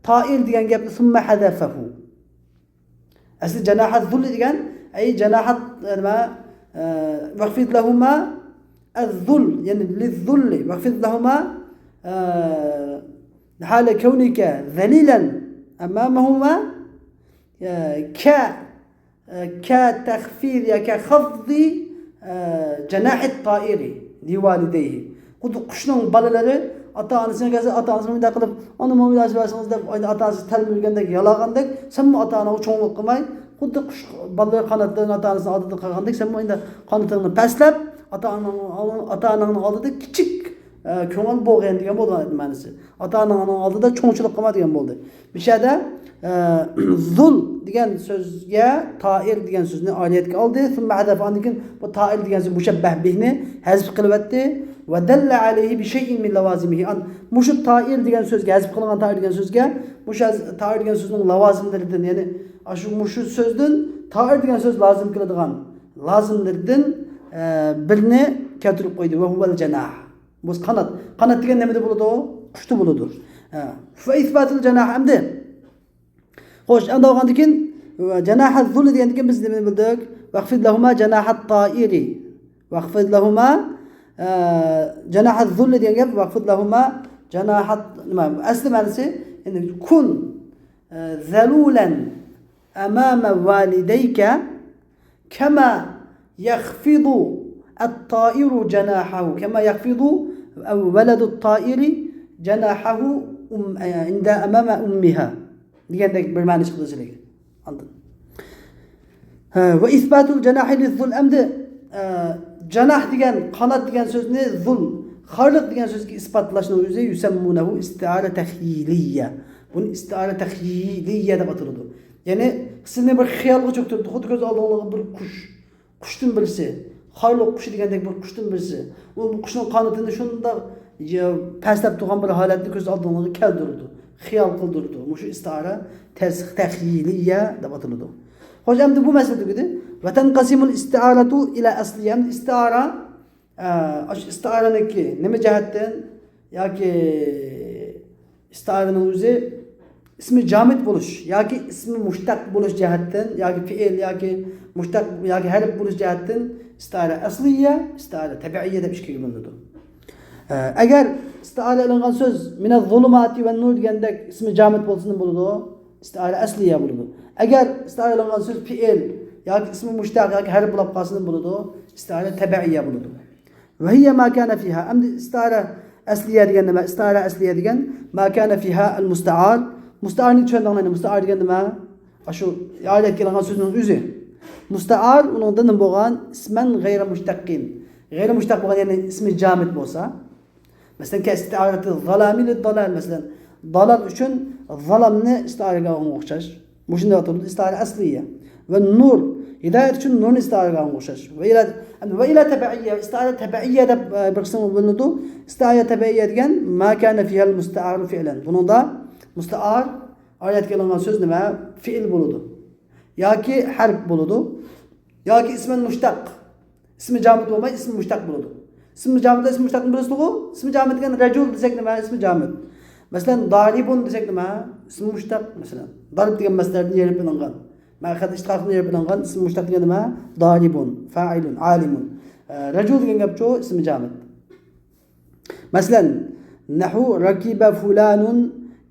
تائىر دېگەن گەپنى ثم حذفه. ئەسلى جناح الذل دېگەن، ئەي جناح، نېمە، ئە، واخفض لهما الذل، يەنى للذل، واخفض لهما، ئە، حال كونك ذليلا أمامهما، ئە، ك، كتخفيض يا كخفض جناح الطائر لوالديه. خۇددى قۇشنىڭ بالىلىرى ئاتا-ئانىسىغا كەلسە، ئاتا-ئانىسى مۇنداق قىلىپ، ئانا ماڭا ئىلاج بەرسىڭىز دەپ، ئاتا-ئانىسى تەلمۈرگەندەك، يالاغاندەك، سەنمۇ ئاتا-ئاناڭغا چوڭلۇق قىلماي، خۇددى قۇش بالىلىرى قاناتلىرىنى ئاتا-ئانىسىنىڭ ئالدىدا قىلغاندەك، سەنمۇ ئەمدى قانىتىڭنى پەسلەپ، ئاتا-ئاناڭ، ئاتا-ئاناڭنىڭ ئالدىدا كىچىك، ئە، كۆڭۈل بولغىن دېگەن بولىدۇ مەنىسى. ئاتا-ئاناڭنىڭ ئالدىدا چوڭچىلىق قىلما دېگەن بولدى. بۇ يەردە، ئە، زۇل دېگەن سۆزگە تائىر دېگەن سۆزنى ئارىيەتكە ئالدى. ثم حذف، ئاندىن كېيىن بۇ تائىر دېگەن سۆز مۇشەببەھ بىھنى ھەزپ قىلىۋەتتى. ودل عليه بشيء من لوازمه. ئان-، مۇشۇ تائىر دېگەن سۆزگە، ھەزپ قىلىنغان تائىر دېگەن سۆزگە، مۇشۇ ھەز-، تائىر دېگەن سۆزنىڭ لاۋازىملىرىدىن، يەنى ئاشۇ، مۇشۇ سۆزدىن تائىر دېگەن سۆز لازىم كېلىدىغان لازىملىرىدىن، ئە، بىرنى كەلتۈرۈپ قويدى. وهو الجناح. بۇ قانات. قانات دېگەن نېمىدە بولىدۇ؟ قۇشتا بولىدۇ. ھە. فإثبات الجناح ئەمدى. خوش، ئەمدى بولغاندىن كېيىن، جناح الذل دېگەندىن كېيىن بىز نېمىنى بىلدۇق؟ واخفض لهما جناح الطائر. واخفض لهما، ئە، جناح الذل دېگەن گەپ، واخفض لهما جناح، نېمە، ئەسلى مەنىسى، يەنى كن، ئە، ذلولا أمام والديك كما يخفض الطائر جناحه، كما يخفض ولد الطائر جناحه أم-، عند، أمام أمها دېگەندەك بىر مەنە چىقىدۇ سىلىگە. ئاندىن، ھە، وإثبات الجناح للذل ئەمدى، ئە، جاناھ دېگەن، قانات دېگەن سۆزنى زۇل، خارلىق دېگەن سۆزگە ئىسپاتلاشنىڭ ئۆزى يسمونه استعارة تخييلية. بۇنى ئىستىئارە تەخيىلىيە دەپ ئاتىلىدۇ. يەنى سىزنى بىر خىيالغا چۆكتۈرۈپتۇ، خۇددى كۆز ئالدىڭلارغا بىر قۇش، قۇشتىن بىرسى، خارلىق قۇشى دېگەندەك بىر قۇشتىن بىرسى. ئۇ قۇشنىڭ قانىتىنى شۇنداق، يا، پەسلەپ تۇرغان بىر ھالەتنى كۆز ئالدىڭلارغا كەلتۈرىدۇ، خىيال قىلدۇرىدۇ. مۇشۇ ئىستىئارە تەس-، تەخيىلىيە دەپ ئاتىلىدۇ. خوش، ئەمدى بۇ مەسىلە تۈگىدى. وتنقسم الاستعارة إلى أصلية. ئەمدى ئىستىئارە ئە، ئاشۇ ئىستىئارىنىڭكى نېمە جەھەتتىن ياكى ئىستىئارىنىڭ ئۆزى ئىسمى جامىد بولۇش ياكى ئىسمى مۇشتەق بولۇش جەھەتتىن ياكى پېئىل ياكى مۇشتەق ياكى ھەرپ بولۇش جەھەتتىن ئىستىئارە ئەسلىيە، ئىستىئارە تەبىئىيە دەپ ئىككىگە بۆلۈنىدۇ. ئە، ئەگەر ئىستىئارە ئېلىنغان سۆز مىنەز زۇلۇماتى ۋەن نۇر دېگەندەك ئىسمى جامىد بولسىمۇ بولىدۇ، ئىستىئارە ئەسلىيە بولىدۇ. ئەگەر ئىستىئارە ئېلىنغان سۆز پېئىل ياكى ئىسمى مۇشتەق ياكى ھەرپ بولۇپ قالسىمۇ بولىدۇ، ئىستىئارە تەبىئىيە بولىدۇ. وهي ما كان فيها. ئەمدى ئىستىئارە ئەسلىيە دېگەن نېمە؟ ئىستىئارە ئەسلىيە دېگەن ما كان فيها المستعار. مۇستەئارنى چۈشەندىڭلارمۇ؟ مۇستەئار دېگەن نېمە؟ ئاشۇ ئادەتكە ئېلىنغان سۆزنىڭ ئۆزى. مۇستەئار ئۇنىڭدا نېمە بولغان؟ ئىسمەن غەيرە مۇشتەققىن. غەيرە مۇشتەق بولغان، يەنى ئىسمى جامىد بولسا. مەسىلەن، كاستىئارەتى زالامى لىددالال، مەسىلەن، دالال ئۈچۈن زالامنى ئىستىئارەگە ئالغانغا ئوخشاش. مۇشۇنداق ئاتىلىدۇ، ئىستىئارە ئەسلىيە. ۋە نۇر، ھىدايەت ئۈچۈن نۇرنى ئىستىئارەگە ئالغانغا ئوخشاش. ۋە ئىلە، ۋە ئىلە تەبەئىيە، ئىستىئارە تەبەئىيە دەپ، ئە، بىر قىسىمغا بۆلۈنىدۇ. ئىستىئارە تەبەئىيە دېگەن ما كان فيها المستعار فعلا. بۇنىڭدا مۇستەئار ئادەتكە ئېلىنغان سۆز نېمە؟ فېئىل بولىدۇ. ياكى ھەرپ بولىدۇ. ياكى ئىسمەن مۇشتەق. ئىسمى جامىد بولماي، ئىسمى مۇشتەق بولىدۇ. ئىسمى جامىد، ئىسمى مۇشتەقنى بىلىسىزغۇ؟ ئىسمى جامىد دېگەن رەجۇل دېسەك نېمە؟ ئىسمى جامىد. مەسىلەن، دارىبۇن دېسەك نېمە؟ ئىسمى مۇشتەق. مەسىلەن، دارىب دېگەن مەسدەردىن يېرىپ ئېلىنغان. مەخەد ئىشتىقاقتىن يېرىپ ئېلىنغان ئىسمى مۇشتەق دېگەن نېمە؟ دارىبۇن، فائىلۇن، ئالىمۇن. ئە، رەجۇل دېگەن گەپچۇ، ئىسمى جامىد. مەسىلەن، نەھۋۇ رەكىبە فۇلانۇن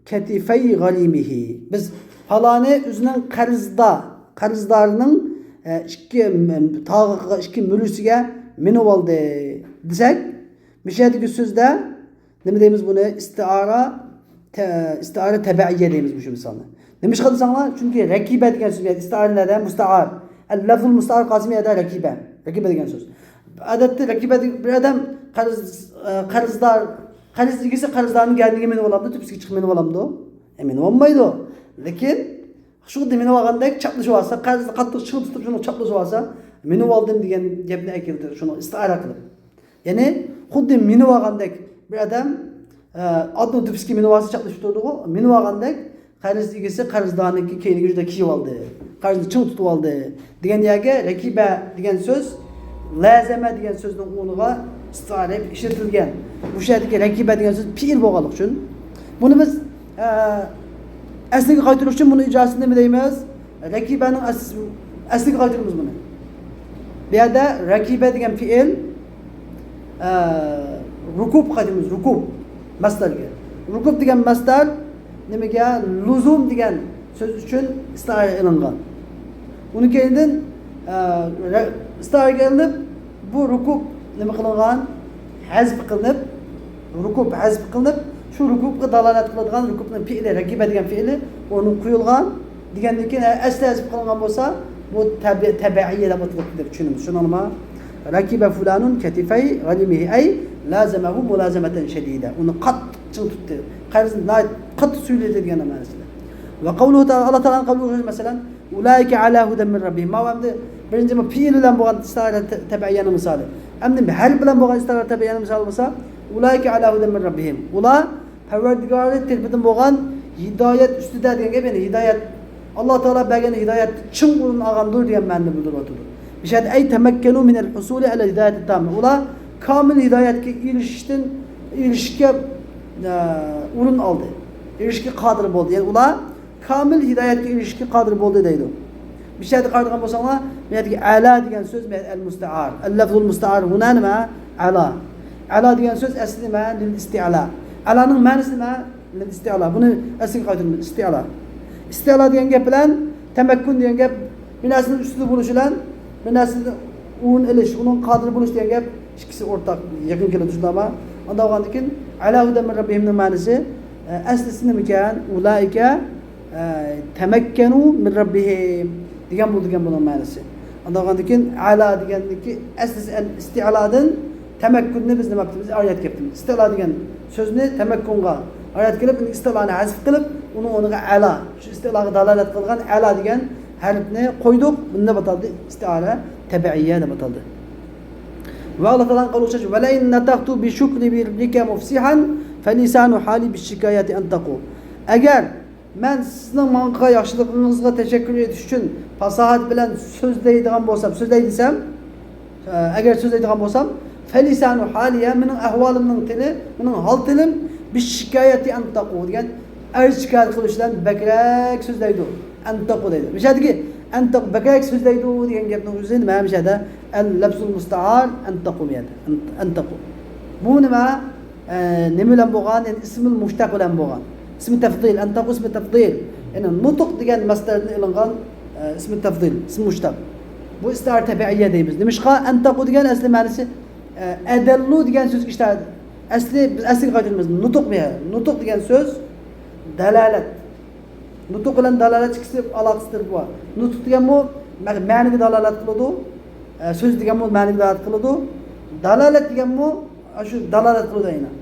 كەتىفەي غەرىمىھى. بىز پالانى ئۆزىنىڭ قەرزدا-، قەرزدارىنىڭ، ئە، ئىككى م-، تاغىغا، ئىككى مۈرىسىگە مىنىۋالدى دېسەك، مۇشۇ يەردىكى سۆزدە نېمە دەيمىز بۇنى؟ ئىستىئارە تە-، ئىستىئارە تەبەئىيە دەيمىز مۇشۇ مىسالنى. نېمىشقا دېسەڭلار؟ چۈنكى رەكىبە دېگەن سۆز، ئىستىئارە نەدە؟ مۇستەئار. ئەل لەفزۇل مۇستەئار قاسىمى يەردە رەكىبە. رەكىبە دېگەن سۆز. ئادەتتە رەكىبە دېگەن بىر ئادەم قەرز، ئە، قەرزدار، قەرز ئىگىسى قەرزدارنىڭ گەدىنىگە مىنىۋالامدۇ، تۆپىسىگە چىقىپ مىنىۋالامدۇ؟ ئە، مىنىۋالمايدۇ. لېكىن شۇ مىنىۋالغاندەك چاپلىشىۋالسا، قەرزنى قاتتىق چىڭ تۇتۇپ شۇنى چاپلىشىۋالسا، مىنىۋالدىم دېگەن گەپنى ئەكىلدى، شۇنى ئىستىئارە قىلىپ. يەنى خۇددى مىنىۋالغاندەك بىر ئادەم، ئە، ئاتنىڭ تۆپىسىگە مىنىۋالسا چاپلىشىپ تۇرىدىغۇ، مىنىۋالغاندەك قەرز ئىگىسى قەرزدارنىڭكى كەينىگە جۈدە كىيىۋالدى، قەرزنى چىڭ تۇتۇۋالدى دېگەن يەرگە رەكىبە دېگەن سۆز لازەمە دېگەن سۆزنىڭ ئورنىغا ئىستىئارە ئىشلىتىلگەن. مۇشۇ يەردىكى رەكىبە دېگەن سۆز پېئىل بولغانلىقى ئۈچۈن بۇنى بىز، ئە، ئەسلىگە قايتۇرۇش ئۈچۈن بۇنى ئىجراسىنى نېمە دەيمىز؟ رەكىبەنىڭ ئەس-، ئەسلىگە قايتۇرىمىز بۇنى. بۇ يەردە رەكىبە دېگەن پېئىل، ئە، رۇكۇب قايتۇرىمىز، رۇكۇب مەسدەرگە. رۇكۇب دېگەن مەسدەر نېمىگە؟ لۇزۇم دېگەن سۆز ئۈچۈن ئىستىئارە ئېلىنغان. ئۇنىڭ كەينىدىن، ئە، رە-، ئىستىئارىگە ئېلىنىپ، بۇ رۇكۇب نېمە قىلىنغان؟ ھەزپ قىلىنىپ، رۇكۇب ھەزپ قىلىنىپ، شۇ رۇكۇبقا دالالەت قىلىدىغان رۇكۇبنىڭ پېئىلى، رەكىبە دېگەن پېئىلى ئورنىغا قويۇلغان دېگەندىن كېيىن، ئە، ئەسلى ھەزپ قىلىنغان بولسا، بۇ تەبىئىي، تەبەئىيە دەپ ئاتىلىپتۇ دەپ چۈشىنىمىز. شۇنىڭلىما رەكىبە فۇلانۇن كەتىفەي غەنىمىھى ئەي لازەمەھۇ مۇلازەمەتەن شەدىدە. ئۇنى قاتتىق چىڭ تۇتتى. قەرزىنى ناھايىتى قاتتىق سۈيلىدى دېگەن مەنىسىدە. ۋە قەۋلۇھۇ تائالا، ئاللا تائالانىڭ قەۋلى، مەسىلەن، ئۇلائىكە ئەلا ھۇدەن مىن رەببىھىم. ماۋۇ ئەمدى بىرىنچى بۇ پېئىل بىلەن بولغان ئىستىئارە تە-، تەبىئىيەنىڭ مىسالى. ئەمدى ھەرپ بىلەن بولغان ئىستىئارە تەبىئىيەنىڭ مىسالى بولسا، ئۇلائىكە ئەلا ھۇدەن مىن رەببىھىم. ئۇلار پەرۋەردىگارى تەرىپىدىن بولغان ھىدايەت ئۈستىدە دېگەن گەپ، يەنى ھىدايەت، ئاللا تائالا بەرگەن ھىدايەتتە چىڭ ئورۇن ئالغاندۇر دېگەن مەنىنى بىلدۈرۈۋاتىدۇ. بىشەرت ئەي تەمەككەنۇ مىنەل ھۇسۇلى ئەلەل ھىدايەتى تاممە. ئۇلار كامىل ھىدايەتكە ئېرىشىشتىن، ئېرىشىشكە، ئە، ئورۇن ئالدى. ئېرىشىشكە قادىر بولدى. يەنى ئۇلار كامىل ھىدايەتكە ئېرىشىشكە قادىر بولدى دەيدۇ. بىر شەرتكە قارايدىغان بولساڭلار، بۇ يەردىكى ئەلا دېگەن سۆز، ئەل مۇستەئار. ئەل لەفزۇل مۇستەئار ھۇنا نېمە؟ ئەلا. ئەلا دېگەن سۆز ئەسلى نېمە؟ لىل ئىستىئلا. ئەلانىڭ مەنىسى نېمە؟ لىل ئىستىئلا. بۇنى ئەسلىگە قايتۇرىمىز. ئىستىئلا. ئىستىئلا دېگەن گەپ بىلەن تەمەككۇن دېگەن گەپ، بىر نەرسىنىڭ ئۈستىدە بولۇش بىلەن بىر نەرسىنى ئورۇن ئېلىش، ئۇنىڭ قادىر بولۇش دېگەن گەپ ئىككىسى ئورتاق، يېقىن كېلىدۇ، شۇنداقمۇ؟ ئانداق بولغاندىن كېيىن، ئەلا ھۇدەن مىن رەببىھىمنىڭ مەنىسى، ئە، ئەسلىسى نېمىكەن؟ ئۇلائىكە، ئە، تەمەككەنۇ مىن رەببىھىم دېگەن بولىدىكەن بۇنىڭ مەنىسى. ئانداق بولغاندىن كېيىن، ئەلا دېگەننىڭكى ئەسلىسى ئەل ئىستىئلاندىن تەمەككۇننى بىز نېمە قىپتىمىز؟ ئايرىپ كەپتىمىز. ئىستىئلا دېگەن سۆزنى تەمەككۇنغا ئايرىپ كېلىپ، ئىستىئلانى ھەزپ قىلىپ، ئۇنىڭ ئورنىغا ئەلا، شۇ ئىستىئلاغا دالالەت قىلغان ئەلا دېگەن ھەرپنى قويدۇق. بۇنى دەپ ئاتالدى، ئىستىئارە تەبىئىيە دەپ ئاتالدى. ۋە ئاللا تائالانىڭ قەۋلى ئوخشاش، ۋەلەئىن نەتەقتۇ بىشۇكرى بىررىكە مۇفسىھەن فەلىسانۇ ھالى بىششىكايەتى ئەنتەقۇ. ئەگەر مەن سىزنىڭ ماڭا قىلغان ياخشىلىقىڭىزغا تەشەككۈر ئېيتىش ئۈچۈن پاساھەت بىلەن سۆزلەيدىغان بولسام، سۆزلەي دېسەم، ئە، ئەگەر سۆزلەيدىغان بولسام، فەلىسانۇ ھالىيە، مېنىڭ ئەھۋالىمنىڭ تىلى، مېنىڭ ھال تىلىم، بىششىكايەتى ئەنتەقۇ دېگەن ئەرز شىكايەت قىلىش بىلەن بەكرەك سۆزلەيدۇ. ئەنتەقۇ دەيدۇ. مۇشۇ يەردىكى ئەنتەقۇ، بەكرەك سۆزلەيدۇ دېگەن گەپنىڭ ئۆزى نېمە؟ مۇشۇ يەردە ئەل لەفزۇل مۇستەئار ئەنتەقۇ بۇ يەردە. ئەن-، ئەنتەقۇ. بۇ نېمە؟ ئە، نېمە بىلەن بولغان؟ يەنى ئىسمۇل مۇشتەق بىلەن بولغان. ئىسمى تەفزىل، ئەنتەقۇ ئىسمى تەفزىل. يەنى نۇتۇق دېگەن مەسدەردىن ئېلىنغان، ئە، ئىسمى تەفزىل، ئىسمى مۇشتەق. بۇ ئىستىئارە تەبىئىيە دەيمىز. نېمىشقا؟ ئەنتەقۇ دېگەن ئەسلى مەنىسى، ئە، ئەدەللۇ دېگەن سۆزگە ئىشتە-، ئەسلى، بىز ئەسلىگە قايتىمىز. نۇتۇق بۇ يەر. نۇتۇق دېگەن سۆز دالالەت. نۇتۇق بىلەن دالالەت ئىككىسى ئالاقىسىدىر بۇ. نۇتۇق دېگەنمۇ مە-، مەنىگە دالالەت قىلىدۇ. ئە، سۆز دېگەنمۇ مەنىگە دالالەت قىلىدۇ. دالالەت دېگەنمۇ، ئە، شۇ دالالەت قىلىدۇ ئەينەن.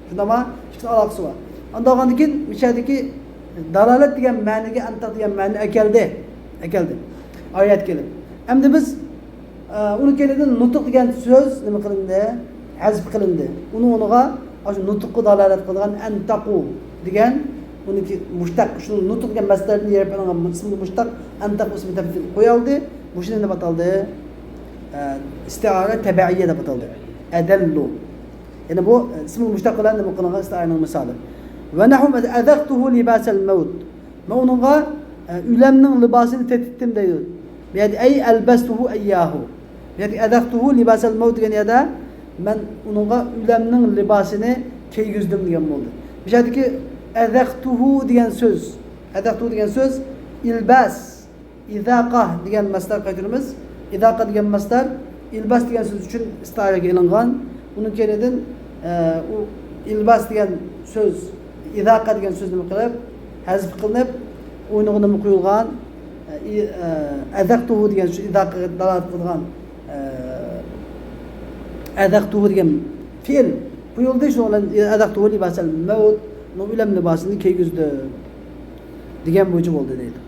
شۇنداقما؟ ئىككىسىنىڭ ئالاقىسى بار. ئانداق بولغاندىن كېيىن، مۇشۇ يەردىكى دالالەت دېگەن مەنىگە ئەنتەق دېگەن مەنىنى ئەكەلدى. ئەكەلدى. ئايەت كېلىپ. ئەمدى بىز ئە، ئۇنىڭ كەينىدىن نۇتۇق دېگەن سۆز نېمە قىلىندى؟ ھەزپ قىلىندى. ئۇنىڭ ئورنىغا ئاشۇ نۇتۇققا دالالەت قىلىدىغان ئەنتەقۇ دېگەن، ئۇنىڭكى مۇشتەق، شۇ نۇتۇق دېگەن مەسدەردىن يېرىپ ئېلىنغان ئىسمى مۇشتەق، ئەنتەقۇ ئىسمى تەفزىل قويالدى. مۇشۇنى نېمە ئاتالدى؟ ئە، ئىستىئارە تەبىئىيە دەپ ئاتالدى. ئەدەللۇ. يەنى بۇ، ئە، ئىسمى مۇشتەق بىلەن نېمە قىلىنغان ئىستىئارىنىڭ مىسالى. ۋە نەھۋۇ ئەزەقتۇھۇ لىباسەل مەۋت. مەن ئۇنىڭغا، ئە، ئۆلۈمنىڭ لىباسىنى تېتىتتىم دەيدۇ. بۇ يەردە ئەي ئەلبەستۇھۇ ئەيياھۇ. بۇ يەردە ئەزەقتۇھۇ لىباسەل مەۋت دېگەن يەردە مەن ئۇنىڭغا ئۆلۈمنىڭ لىباسىنى كىيگۈزدۈم دېگەن بولدى. بۇ يەردىكى ئەزەقتۇھۇ دېگەن سۆز، ئەزەقتۇھۇ دېگەن سۆز ئىلباس، ئىزاقە دېگەن مەسدەر قايتۇرىمىز. ئىزاقە دېگەن مەسدەر ئىلباس دېگەن سۆز ئۈچۈن ئىستىئارەگە ئېلىنغان. ئۇنىڭ كەينىدىن، ئە، ئۇ ئىلباس دېگەن سۆز، ئىزاقە دېگەن سۆز نېمە قىلىپ، ھەزپ قىلىنىپ، ئورنىغا نېمە قويۇلغان؟ ئە، ئى-، ئە، ئەزەقتۇھۇ دېگەن شۇ ئىزاقەگە دالالەت قىلىدىغان، ئە، ئەزەقتۇھۇ دېگەن پېئىل قويۇلدى. شۇنىڭ بىلەن ئەزەقتۇھۇ لىباسەل مەۋت، ئۇنىڭ ئۆلۈم لىباسىنى كىيگۈزدى دېگەن بويىچە بولدى دەيدۇ.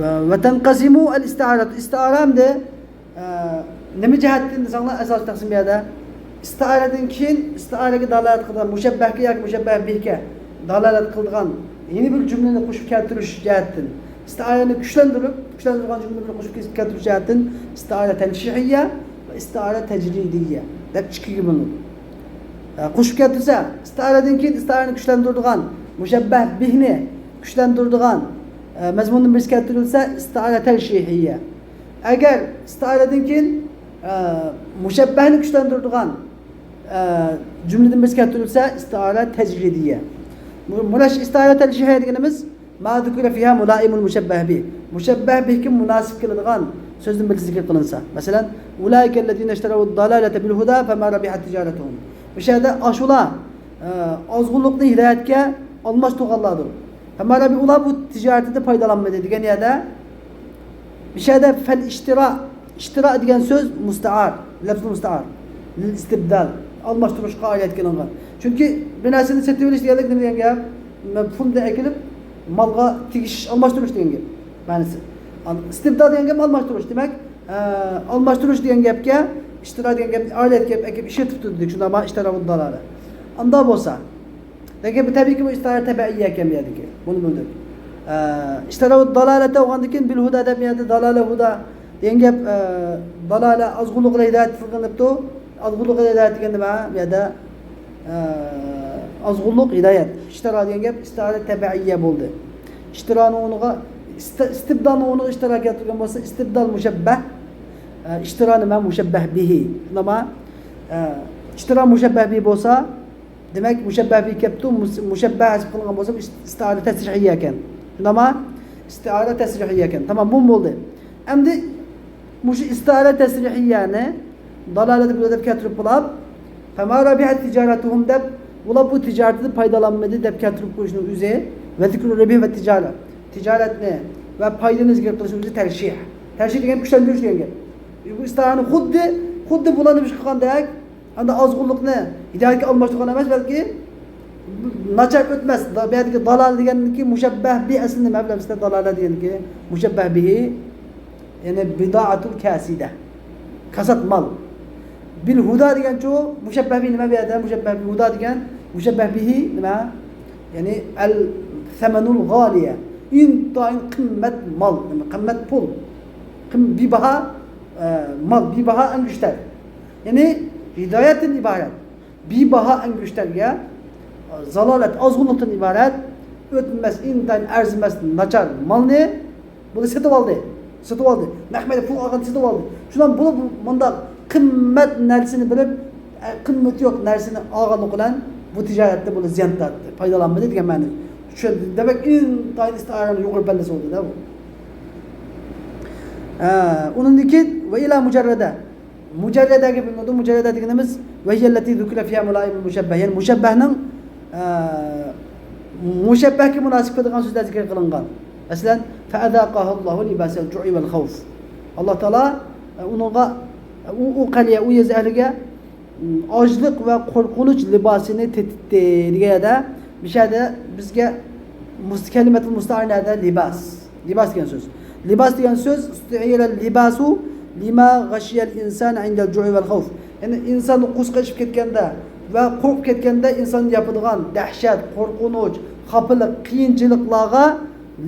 ۋە، ۋە تەنقەسىمۇ ئەل ئىستىئارەت. ئىستىئارە ئەمدى ئە، نېمە جەھەتتىن دېسەڭلار، ئاساسىي تەقسىم بۇ يەردە ئىستىئارىدىن كېيىن ئىستىئارىگە دالالەت قىلىدىغان، مۇشەببەھكە ياكى مۇشەببەھ بىھكە دالالەت قىلىدىغان يەنە بىر جۈملىنى قوشۇپ كەلتۈرۈش جەھەتتىن، ئىستىئارىنى كۈچلەندۈرۈپ، كۈچلەندۈرگەن جۈملە بىلەن قوشۇپ كەلتۈرۈش جەھەتتىن ئىستىئارە تەنشىھىيە ۋە ئىستىئارە تەجرىدىيە دەپ ئىككىگە بۆلۈنىدۇ. ئە، قوشۇپ كەلتۈرسە، ئىستىئارىدىن كېيىن ئىستىئارىنى كۈچلەندۈرىدىغان، مۇشەببەھ بىھنى كۈچلەندۈرىدىغان، ئە، مەزمۇندىن بىرسى كەلتۈرۈلسە، ئىستىئارە تەنشىھىيە. ئەگەر ئىستىئارىدىن كېيىن، ئە، مۇشەببەھنى كۈچلەندۈرىدىغان، ئە، جۈملىدىن بىرسى كەلتۈرۈلسە، ئىستىئارە تەجرىدىيە. مۇ-، مۇرەش ئىستىئارە تەجرىدىيە دېگىنىمىز، ما ذكر فيها ملائم المشبه به. مۇشەببەھ بىھكە مۇناسىپ كېلىدىغان سۆزنىڭ بىرسى زىكىر قىلىنسا. مەسىلەن، أولئك الذين اشتروا الضلالة بالهدى فما ربحت تجارتهم. مۇشۇ يەردە ئاشۇلار، ئە، ئازغۇنلۇقنى ھىدايەتكە ئالماشتۇرغانلاردۇر. فما ربح، ئۇلار بۇ تىجارىتىدە پايدىلانمىدى دېگەن يەردە، مۇشۇ يەردە فەل ئىشتىرا، ئىشتىرا دېگەن سۆز مۇستەئار، لەفزۇ مۇستەئار، لىل ئىستىبدال، ئالماشتۇرۇشقا ئائىلەت قىلىنغان. چۈنكى بىر نەرسىنى سېتىۋېلىش دېگەنلىك نېمە دېگەن گەپ؟ پۇلنى ئەكېلىپ مالغا تېگىشىش، ئالماشتۇرۇش دېگەن گەپ مەنىسى. ئىستىبدال دېگەن گەپ ئالماشتۇرۇش. دېمەك، ئە، ئالماشتۇرۇش دېگەن گەپكە ئىشتىرا دېگەن گەپنى ئائىلەت گەپ ئەكىپ ئىشلىتىپتۇ دېدۇق. شۇنداقمۇ؟ ئىشتىرا ۋە دالالە. ئاندا بولسا، لېكىن بۇ تەبىئىيكى بۇ ئىستىئارە تەبەئىيە ئىكەن بۇ يەردىكى. بۇنى بىلدۇق. ئە، ئىشتىرا ۋە دالالەتە بولغاندىن كېيىن بىل ھۇدا دەپ، بۇ يەردە دالالە ھۇدا دېگەن گەپ، ئە، دالالە ئازغۇنلۇق ھىدايەت قىلىنىپتۇ. ئازغۇنلۇق ھىدايەت دېگەن نېمە؟ بۇ يەردە، ئە، ئازغۇنلۇق ھىدايەت. ئىشتىرا دېگەن گەپ ئىستىئارە تەبەئىيە بولدى. ئىشتىرانىڭ ئورنىغا ئىست-، ئىستىبدالنىڭ ئورنىغا ئىشتىرا كەلتۈرگەن بولسا، ئىستىبدال مۇشەببەھ، ئە، ئىشتىرا نېمە؟ مۇشەببەھ بىھى. شۇنداقمۇ؟ ئە، ئىشتىرا مۇشەببەھ بىھى بولسا، دېمەك، مۇشەببەھ بىھى كەپتۇ، مۇس-، مۇشەببەھ ھەسىپ قىلىنغان بولسا، ئىست-، ئىستىئارە تەسرىھىيە ئىكەن. شۇنداقمۇ؟ ئىستىئارە تەسرىھىيە ئىكەن. تامام، بۇمۇ بولدى. ئەمدى مۇشۇ ئىستىئارە تەسرىھىيەنى دالالەت بىلەن دەپ كەلتۈرۈپ بولۇپ، فما ربحت تجارتهم دەپ، ئۇلار بۇ تىجارىتىدە پايدىلانمىدى دەپ كەلتۈرۈپ قويۇشنىڭ ئۆزى، ۋە ذكر الربح والتجارة، تىجارەتنى ۋە پايدىنى زىكىر قىلىشنىڭ ئۆزى تەرشىھ. تەرشىھ دېگەن كۈچلەندۈرۈش دېگەن گەپ. بۇ ئىستىئارەنى خۇددى، خۇددى بۇلارنى بىر قىلغاندەك، ئەمدى ئازغۇنلۇقنى ھىدايەتكە ئالماشتۇرغان ئەمەس، بەلكى ناچار ئۆتمەس. دا-، بۇ يەردىكى دالالە دېگەننىكى مۇشەببەھ بىھى ئەسلىدە نېمە بىلەمسىلەر؟ دالالە دېگەننىكى مۇشەببەھ بىھى، يەنى بىدائەتۇل كاسىدە. كاسات مال. بىل ھۇدا دېگەنچۇ، مۇشەببەھ بىھى نېمە بۇ يەردە؟ مۇشەببەھ بىھى ھۇدا دېگەن، مۇشەببەھ بىھى نېمە؟ يەنى ئەل سەمەنۇل غالىيە. ئىنتايىن قىممەت مال، قىممەت پۇل. قىم-، بىباھا، ئە، مال، بىباھا ئەنگۈشتەر. يەنى ھىدايەتتىن ئىبارەت، بىباھا ئەنگۈشتەرگە، زالالەت، ئازغۇنلۇقتىن ئىبارەت، ئۆتمەس، ئىنتايىن ئەرزىمەس، ناچار مالنى بۇنى سېتىۋالدى. سېتىۋالدى. نەق مەيدان پۇل ئالغان سېتىۋالدى. شۇنداق بولۇپ، مۇنداق قىممەت نەرسىنى بېرىپ، ئە، قىممىتى يوق نەرسىنى ئالغانلىقى بىلەن بۇ تىجارەتتە بۇنى زىيان تارتتى، پايدىلانمىدى دېگەن مەنىدە. چۈشەندى. دېمەك، ئىنتايىن ئىستىئارەنىڭ يۇقىرى پەللىسى بولدى-دە بۇ. ئە، ئۇنىڭدىن كېيىن ۋە ئىلا مۇجەررەدە. مۇجەررەدەگە بىلىنىدۇ. مۇجەررەدە دېگىنىمىز، وهي التي ذكر فيها ملائم المشبه. يەنى مۇشەببەھنىڭ، ئە، مۇشەببەھكە مۇناسىپ كېلىدىغان سۆزلەر زىكىر قىلىنغان. مەسىلەن، فأذاقها الله لباس الجوع والخوف. ئاللا تائالا، ئە، ئۇنىڭغا، ئۇ، ئۇ قەريە، ئۇ يېزا ئەھلىگە، ئاجلىق ۋە قورقۇنچ لىباسىنى تېتىتتى دېگەن يەردە، مۇشۇ يەردە بىزگە مۇس-، كەلىمەتۇل مۇستەئار نەدە؟ لىباس. لىباس دېگەن سۆز. لىباس دېگەن سۆز، استعير اللباس لما غشي الإنسان عند الجوع والخوف. يەنى ئىنسان قۇرسىقى ئېچىپ كەتكەندە ۋە قورقۇپ كەتكەندە ئىنساننى ياپىدىغان دەھشەت، قورقۇنچ، خاپىلىق، قىيىنچىلىقلارغا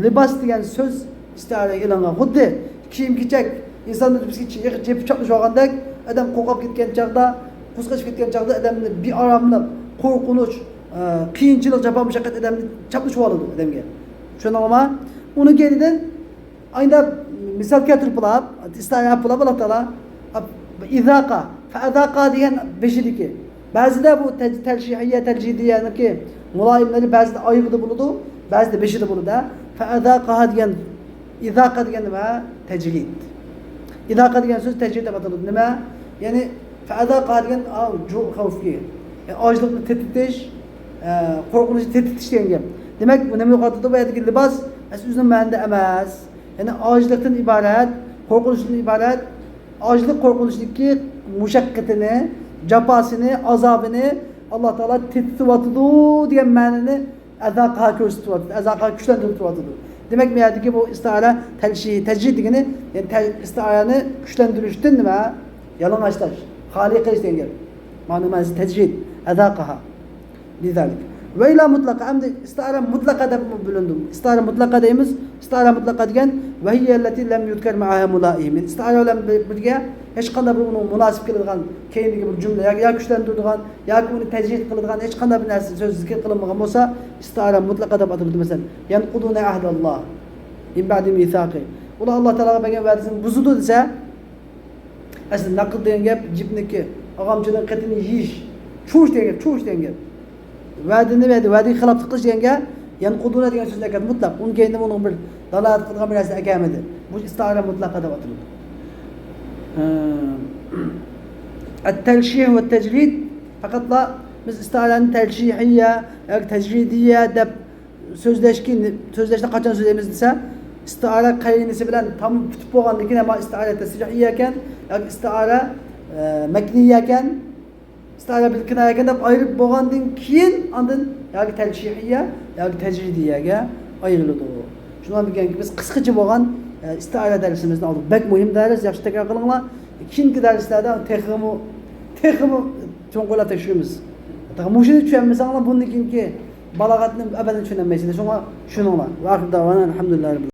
لىباس دېگەن سۆز ئىستىئارىگە ئېلىنغان. خۇددى كىيىم-كېچەك، ئىنسان بىر-بىرسىگە چېپىپ چاپلىشىۋالغاندەك، ئادەم قورقۇپ كەتكەن چاغدا، قۇرسىقى ئېچىپ كەتكەن چاغدا ئادەمنى بىئاراملىق، قورقۇنچ، ئە، قىيىنچىلىق، جاپا-مۇشەققەت ئادەمنى چاپلىشىۋالىدۇ ئادەمگە. چۈشەندىڭلارمۇ؟ ئۇنىڭ كەينىدىن ئايدا مىسال كەلتۈرۈپ بولاپ، ئىستىئارە بولاپ، ئاللا تائالا ئىزاقا، فەئەزاقا دېگەن بېشىدىكى. بەزىدە بۇ تەج-، تەرشىھىيە، تەجرىدىيەنىڭكى مۇلائىملىرى بەزىدە ئايىغىدا بولىدۇ، بەزىدە بېشىدا بولىدۇ. فەئەزاقاھا دېگەن، ئىزاقا دېگەن نېمە؟ تەجرىد. ئىزاقا دېگەن سۆز تەجرىد دەپ ئاتىلىدۇ. نېمە؟ يەنى فەئەزاقاھا دېگەن، ئا، جۇ خەۋفكى. يەنى ئاجلىقنى تېتىتىش، ئە، قورقۇنچنى تېتىتىش دېگەن گەپ. دېمەك، بۇ نېمىگە قارىتىدۇ؟ بۇ يەردىكى لىباس ئەسلى ئۆزىنىڭ مەنىدە ئەمەس. يەنى ئاجلىقتىن ئىبارەت، قورقۇنچتىن ئىبارەت، ئاجلىق قورقۇنچتىكى مۇشەققىتىنى، جاپاسىنى، ئازابىنى ئاللا تائالا تېتىتىۋاتىدۇ دېگەن مەنىنى ئەزاقاھا كۆرسىتىۋاتىدۇ، ئەزاقاھا كۈچلەندۈرۈۋاتىدۇ. دېمەك، بۇ يەردىكى بۇ ئىستىئارە تەجرىد، تەجرىد دېگىنى، يەنى تە-، ئىستىئارەنى كۈچلەندۈرۈشتىن نېمە؟ يالىڭاچلاش، خالىي قىلىش دېگەن گەپ. مانا مەنىسى تەجرىد، ئەزاقاھا. لذلك. ۋە ئىلا مۇتلەقە، ئەمدى ئىستىئارە مۇتلەقە دەپ بىلىندى. ئىستىئارە مۇتلەقە دەيمىز. ئىستىئارە مۇتلەقە دېگەن، ۋە ھىيە لەتى لەم يۇزكەر مەئەھا مۇلائىم. ئىستىئارە بىلەن بىر-، بىرگە ھېچقانداق بىر ئۇنىڭ مۇناسىپ كېلىدىغان كەينىدىكى بىر جۈملە ياكى، يا كۈچلەندۈرىدىغان، ياكى ئۇنى تەجرىد قىلىدىغان ھېچقانداق بىر نەرسە، سۆز زىكىر قىلىنمىغان بولسا، ئىستىئارە مۇتلەقە دەپ ئاتىلىدۇ. مەسىلەن، يەنقۇدۇنە ئەھدەللاھ مىن بەئدى مىساقى. ئۇلار ئاللا تائالاغا بەرگەن ۋەدىسىنى بۇزىدۇ دېسە، ئەسلى نەقد دېگەن گەپ، يىپنىكى، ئاغامچىنىڭ قېتىنى يېيىش، چۇۋۇش دېگەن گەپ، چۇۋۇش دېگەن گەپ. ۋەدىنى، ۋەدە، ۋەدىگە خىلاپلىق قىلىش دېگەن گەپ، يەنقۇدۇنە دېگەن سۆزنى ئەكەلدى، مۇتلەق. ئۇنىڭ كەينىدىن ئۇنىڭ بىر دالالەت قىلىدىغان بىر نەرسىنى ئەكەلمىدى. بۇ ئىستىئارە مۇتلەقە دەپ ئاتىلىدۇ. ئە، التلشيح والتجريد، پەقەتلا بىز ئىستىئارەنى تەلشىھىيە ياكى تەجرىدىيە دەپ سۆزلەشكە، سۆزلەشنى قاچان سۆزلەيمىز دېسە، ئىستىئارە قەرىنىسى بىلەن تامام پۈتۈپ بولغاندىن كېيىن، ئەمما ئىستىئارە تەسرىھىيە ئىكەن ياكى ئىستىئارە، ئە، مەكنىيە ئىكەن، ئىستىئارە بىل كىنايە ئىكەن دەپ ئايرىپ بولغاندىن كېيىن، ئاندىن ياكى تەلشىھىيە ياكى تەجرىدىيەگە ئايرىلىدۇ. شۇنىڭ بىلەن بىز قىسقىچە بولغان، ئە، ئىستىئارە دەرسىمىزنى ئالدۇق. بەك مۇھىم دەرس، ياخشى تەكرار قىلىڭلار. كېيىنكى دەرسلەردە تېخىمۇ، تېخىمۇ چوڭقۇرلاپ تەكشۈرىمىز. مۇشۇنى چۈشەنمىسەڭلار، بۇندىن كېيىنكى بالاغەتنى ئەبەدەن چۈشىنەلمەيسىلەر. شۇڭا چۈشىنىڭلار. ۋە ئاخىر دەۋانا ئەلھەمدۇلىللاھى رەببىل